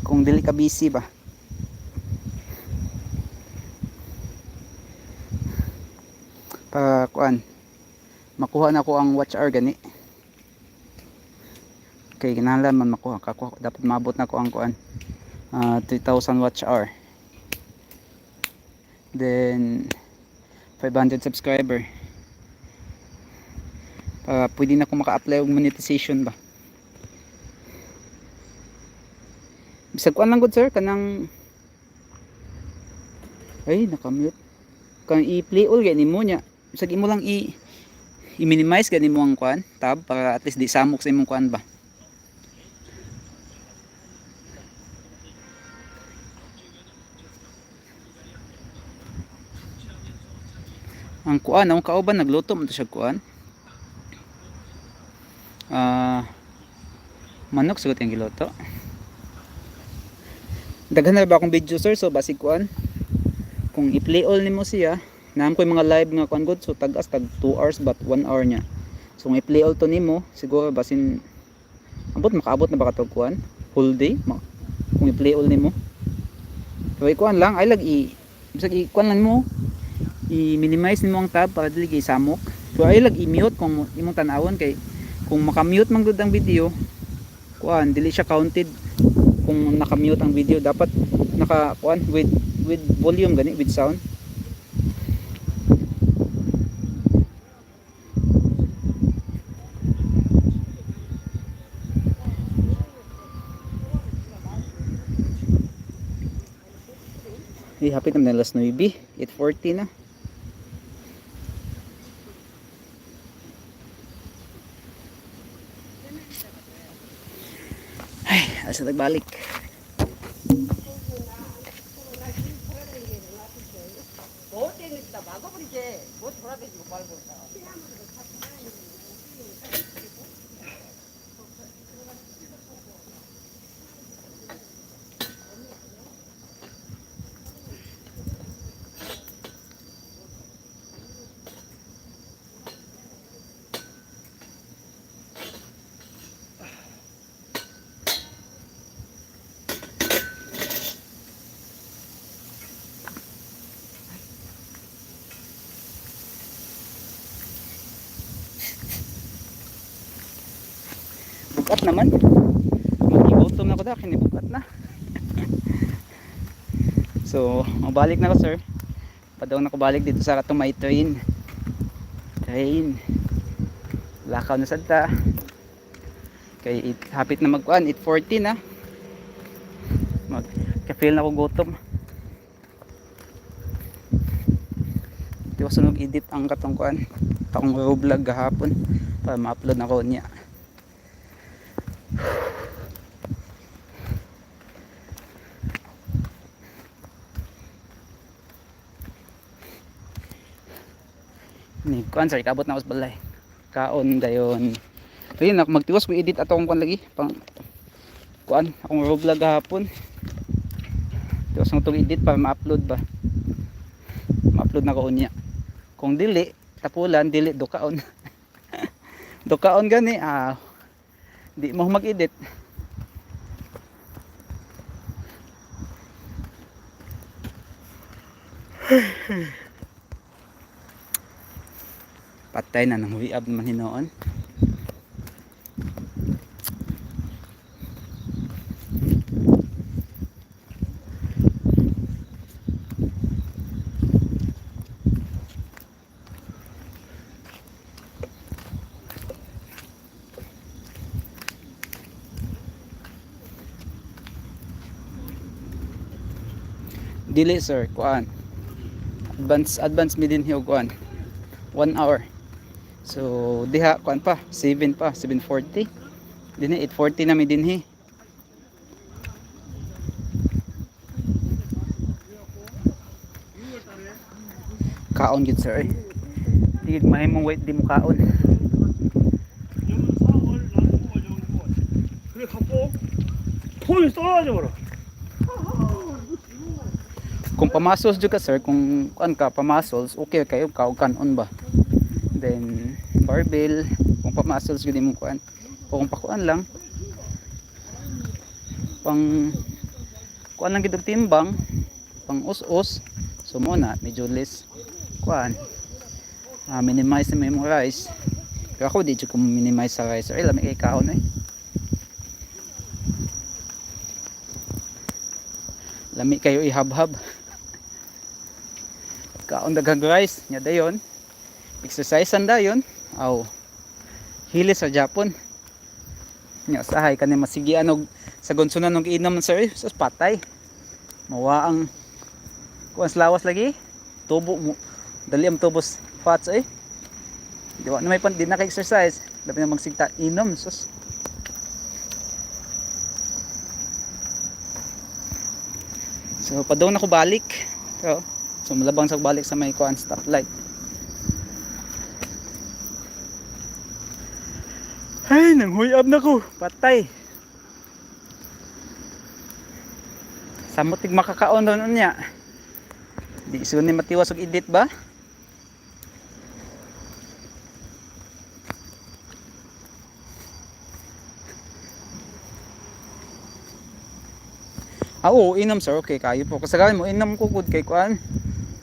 Kung dili ka busy ba. Para kuan makuha na ko ang watch hour gani. Kay kinahanglan man makuha kakuha dapat maabot na ko ang kuan 3,000 watch hour. Then 500 subscriber. Para pwede na ko maka-apply og monetization ba. Bisag kuan lang gud, sir, kanang ay naka-mute. Kang i-play all gani mo nya. Bisag imo lang i-minimize gani mo ang kuan tab para at least di samok sa imong kuan ba. Ang kuan, ang kauban nagluto man to siya kuan. Ah, manok sugot yung giluto. Daghan na ba akong video, sir, so basig kuan. Kung i-play all nimo siya, naam ko yung mga live nga kuan good, so tag-as tag 2 hours but 1 hour niya. So kung i-play all to nimo, siguro basin abot makaabot na ba katog kuan whole day kung i-play all nimo. Pero ikuan lang ay lag i bisag i-kuan lang mo, i-minimize nimo ang tab para dili kay samok. Pero ay lag i-mute kung imong tan-awon kay kung maka-mute man gud ang video kuan dili siya counted. Kung naka-mute ang video dapat naka kuan with volume gani, with sound. Eh, hapit naman na alas 9, 8:40 na. Ay, asa nagbalik. 뭐 땡긴다 막아버리지. 뭐 돌아다니고 말고. Bukat naman. Mag-gutom na ko da, kinibukat na. So, mabalik na ko, sir. Padaw na ko balik dito sa katong may train. Train. Lakaw na sad ta. Kay it, hapit na magkuan, 8:40 na. Mag ka-feel na ko gutom. Di ko sunog edit ang katong kuan. Akong vlog gahapon para ma-upload na ko niya. Ni kuan sir, kabot na ako sa balay. Kaon dayon. Ayun ako magtiwas ko edit ato akong kuan lagi pang kuan akong vlog gahapon. Tiwas ng itong edit para ma-upload ba. Ma-upload na ko unya. Kung dili, tapulan dili dukaon. Dukaon gani ah di mo mag-edit. Patay na nang huyab naman hinoon. Dili sir, kuan. Advance advance mi din og kuan. 1 hour. So diha kuan pa, 7 pa, 7:40. Dinhi 8:40 na mi dinhi. Kaon gid sir. Eh. Di gid mahimong wait di mo kaon. 그래 갖고 폰이 떨어져 버려. Kung pamasos jud ka sir, kung kuan ka pamasos, okay kayo ka og kanon ba. Then barbell, kung pamasos jud imong kuan. O kung pakuan lang pang kuan lang gid og timbang, pang us-us, so mo na medyo less kuan. Ah, minimize na mo imong rice. Pero ako di jud ko minimize sa rice. Ay lami kay kaon eh. Lami kayo ihabhab. Kaon daghang rice nya dayon exercise dayon aw hili sa Japon nya usahay kani masigian og sa gonsunan og inom sir eh, sus patay mawa ang kuan sa lawas lagi tubo mo dali ang tubos fats eh di wa na may pan di na ka exercise labi na magsigta inom sus. So padung na ko balik so, so malabang sa balik sa may kuan stoplight. Ay, nang huyab na ko. Patay. Samot tig makakaon ron niya. Di siguro ni matiwas og edit ba? Ah, oo, inom sir. Okay, kayo po. Kasagaran mo, inom ko good kay kuan.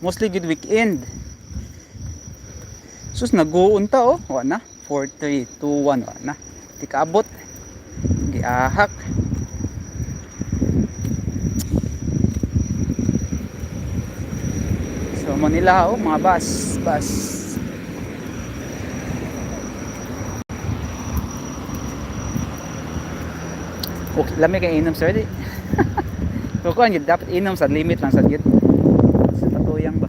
Mostly good weekend. Sus, nag-uunta oh. Wa na. 4, 3, 2, 1. Wa na. Di kaabot. Giahak. So, Manila oh, mga bus. Bus. Okay, lami kay inom sir di. So kuan gyud dapat inom sa limit lang sa gyud. Sa patuyang ba.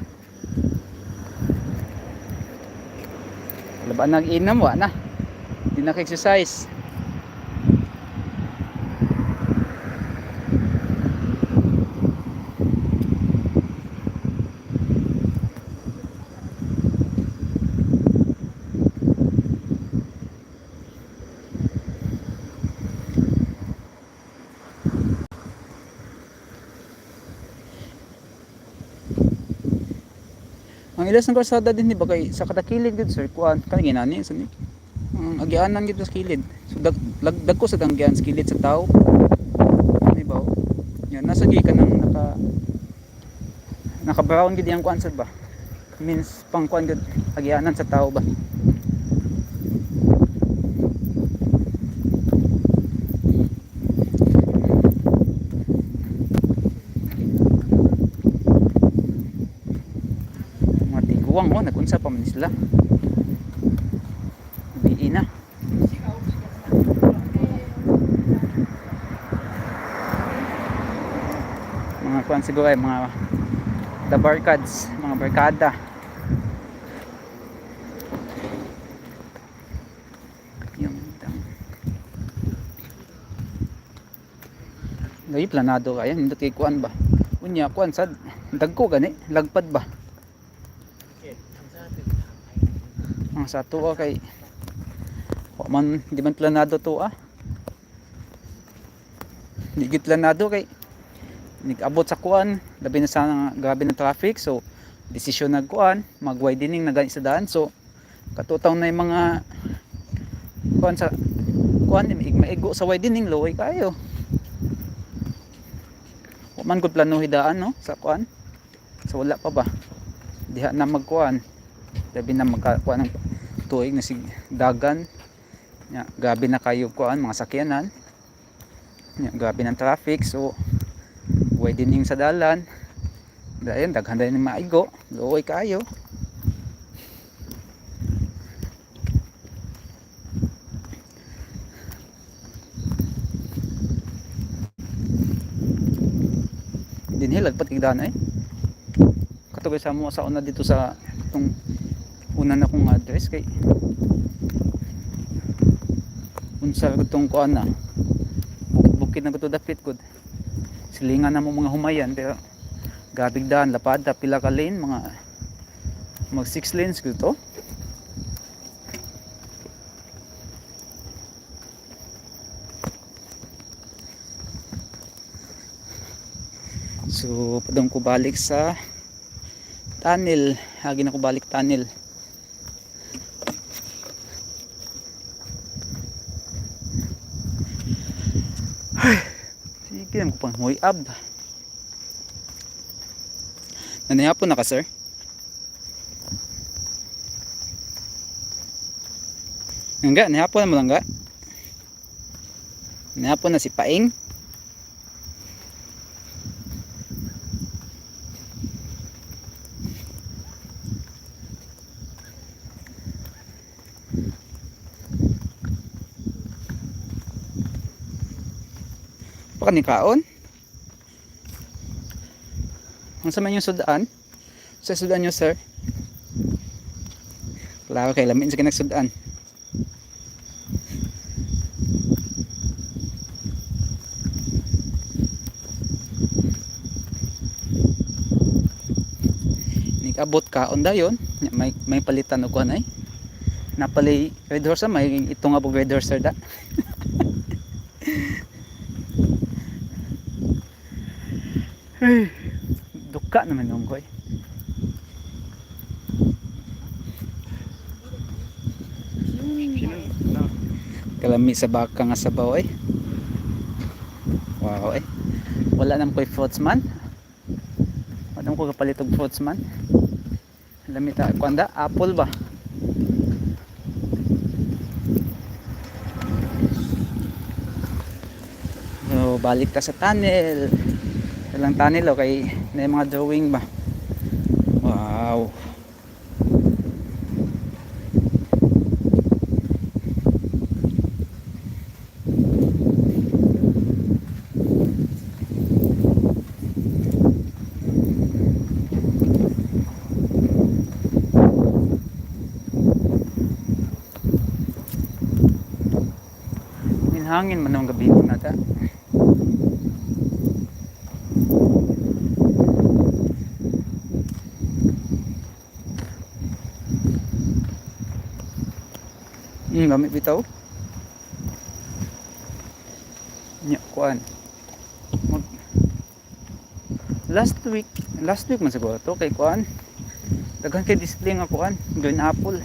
Wala ba nag-inom wa na. Di na exercise. Ang ilas ng kalsada din di ba kay sa kada kilid gud sir kuan kani ginani sa ni. Ang agianan gid sa kilid. So dag lag, dagko sa danggian sa kilid sa tao. Ani ba? Oh? Yan nasa gi kanang naka naka brown gid yang kuan sad ba. Means pang kuan gud agianan sa tao ba. Mga tiguang oh, nagunsa pa man sila. Biin na. Mga kuan siguro ay mga the barkads, mga barkada. Yung tang. Lagi planado kaya nindot kay kuan ba. Unya kuan sad dagko gani lagpad ba. Ang sa tuwa kay wa man di man planado to ah. Di gid planado kay nag-abot sa kuan, labi na sana nga grabe na traffic, so desisyon nagkuan, mag-widening na gani sa daan, so Katutaw na yung mga kuan sa kuan maigo sa widening, luoy kayo. Wa man gud plano hidaan no sa kuan. So wala pa ba? Diha na magkuan. Labi na magkakuan ng tuig na sig dagan. Nya, gabi na kayo kuan mga sakyanan. Nya, gabi ng traffic, so widening sa dalan. Dayon daghan dayon ng maigo, luoy kayo. Dinhi lagpat kig daan ay. Katugay sa mo sa una dito sa itong una na kong address kay unsa gutong kuan na bukid-bukid na guto dapit gud silingan na mo mga humayan, pero gabig daan lapada pila ka lane, mga mag 6 lanes gud to. So padung ko balik sa tunnel, hagi na ko balik tunnel. Ay, sige na ko pang huyab. Nanihapon na ka, sir? Langga, nihapon na mo, langga. Nihapon na si Paing. Baka ni kaon? Ang sa man yung sudan? Sa sudan nyo, sir? Klaro kay lamin sa kinagsudan. Nikabot kaon dayon, may palitan og kuan ay. Napali red horse, ah, may ito nga po red horse sir da. Duka naman nung koy. 비는 나 Kalami sa baka nga sabaw ay. Wow ay. Wala nang koy fruits man. Wala nang ko kapalit og fruits man. Lami ta kuan da apple ba. So, balik ta sa tunnel. Walang tunnel oh, kay na yung mga drawing ba. Wow. Hangin man ang gabi na ta. Gamit bitaw. Nya kuan. Mag last week man siguro to kay kuan. Daghan kay display nga kuan, green apple.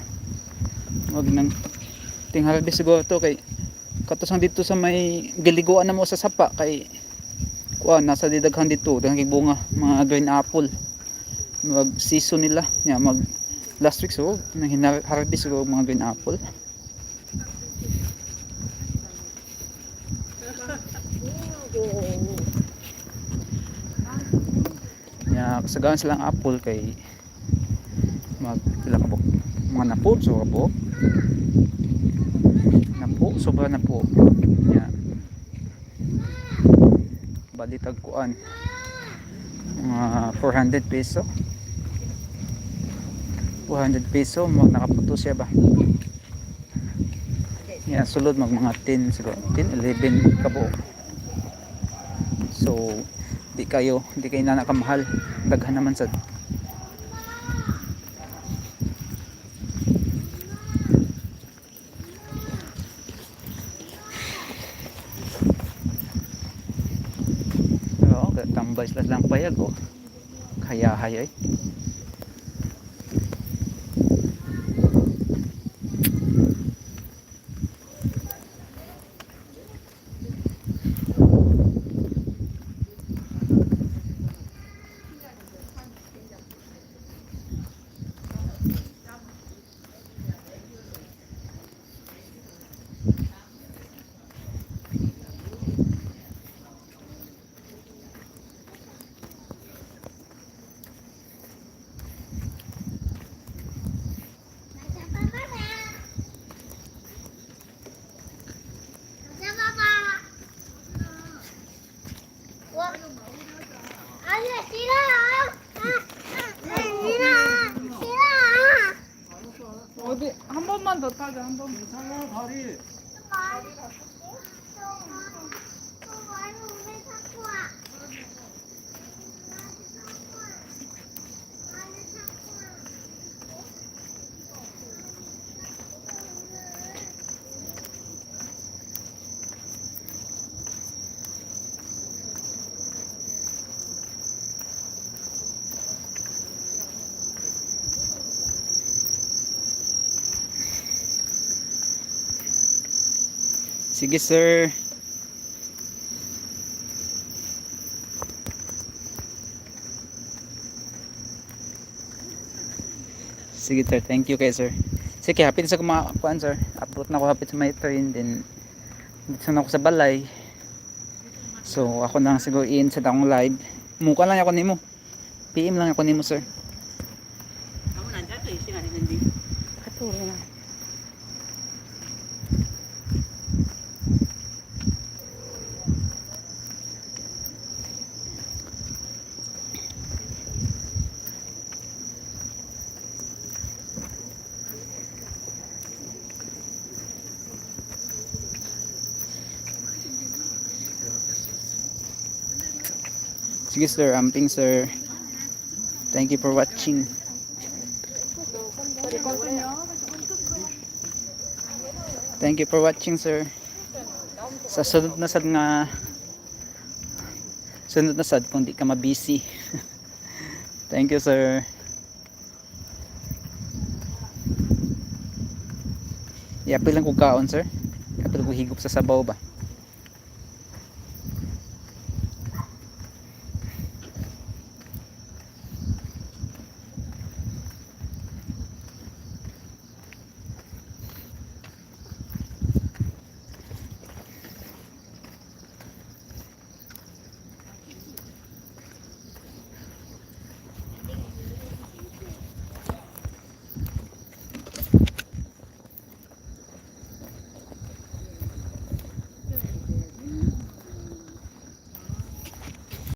Wag nang ting harvest siguro to kay katusang dito sa may giliguan na mo sa sapa kay kuan nasa didaghan dito, daghan kay bunga mga green apple. Mag season nila nya mag last week, so nang harvest siguro mga green apple. Nya kasagaan silang apple kay mag pila ka buok, mga napo so ka buok napo, sobra na po. Nya balitag kuan mga 400 peso, 400 peso mag nakaputo siya ba. Nya sulod mag mga 10 siguro, 10 11 ka buok. So di kayo na nakamahal, daghan naman sad. Oo, tambay sila lang payag oh. Hayahay ay. 어디 한 번만 더 타자, 한 번만. 괜찮아, 다리. Sige, sir. Sige, sir. Thank you kay sir. Sige, hapit sa kumakuan, sir. Abot na ako hapit sa may train. Then, dito na ako sa balay. So, ako na lang siguro in sa akong live. Mukha lang ako nimo. PM lang ako nimo, sir. 카톡으로 나. Sige, sir. Amping, sir. Thank you for watching. Thank you for watching, sir. Sa sunod na sad nga sunod na sad kung di ka mabisi. Thank you, sir. Yapil lang kog kaon, sir. Yapil ko higop sa sabaw ba.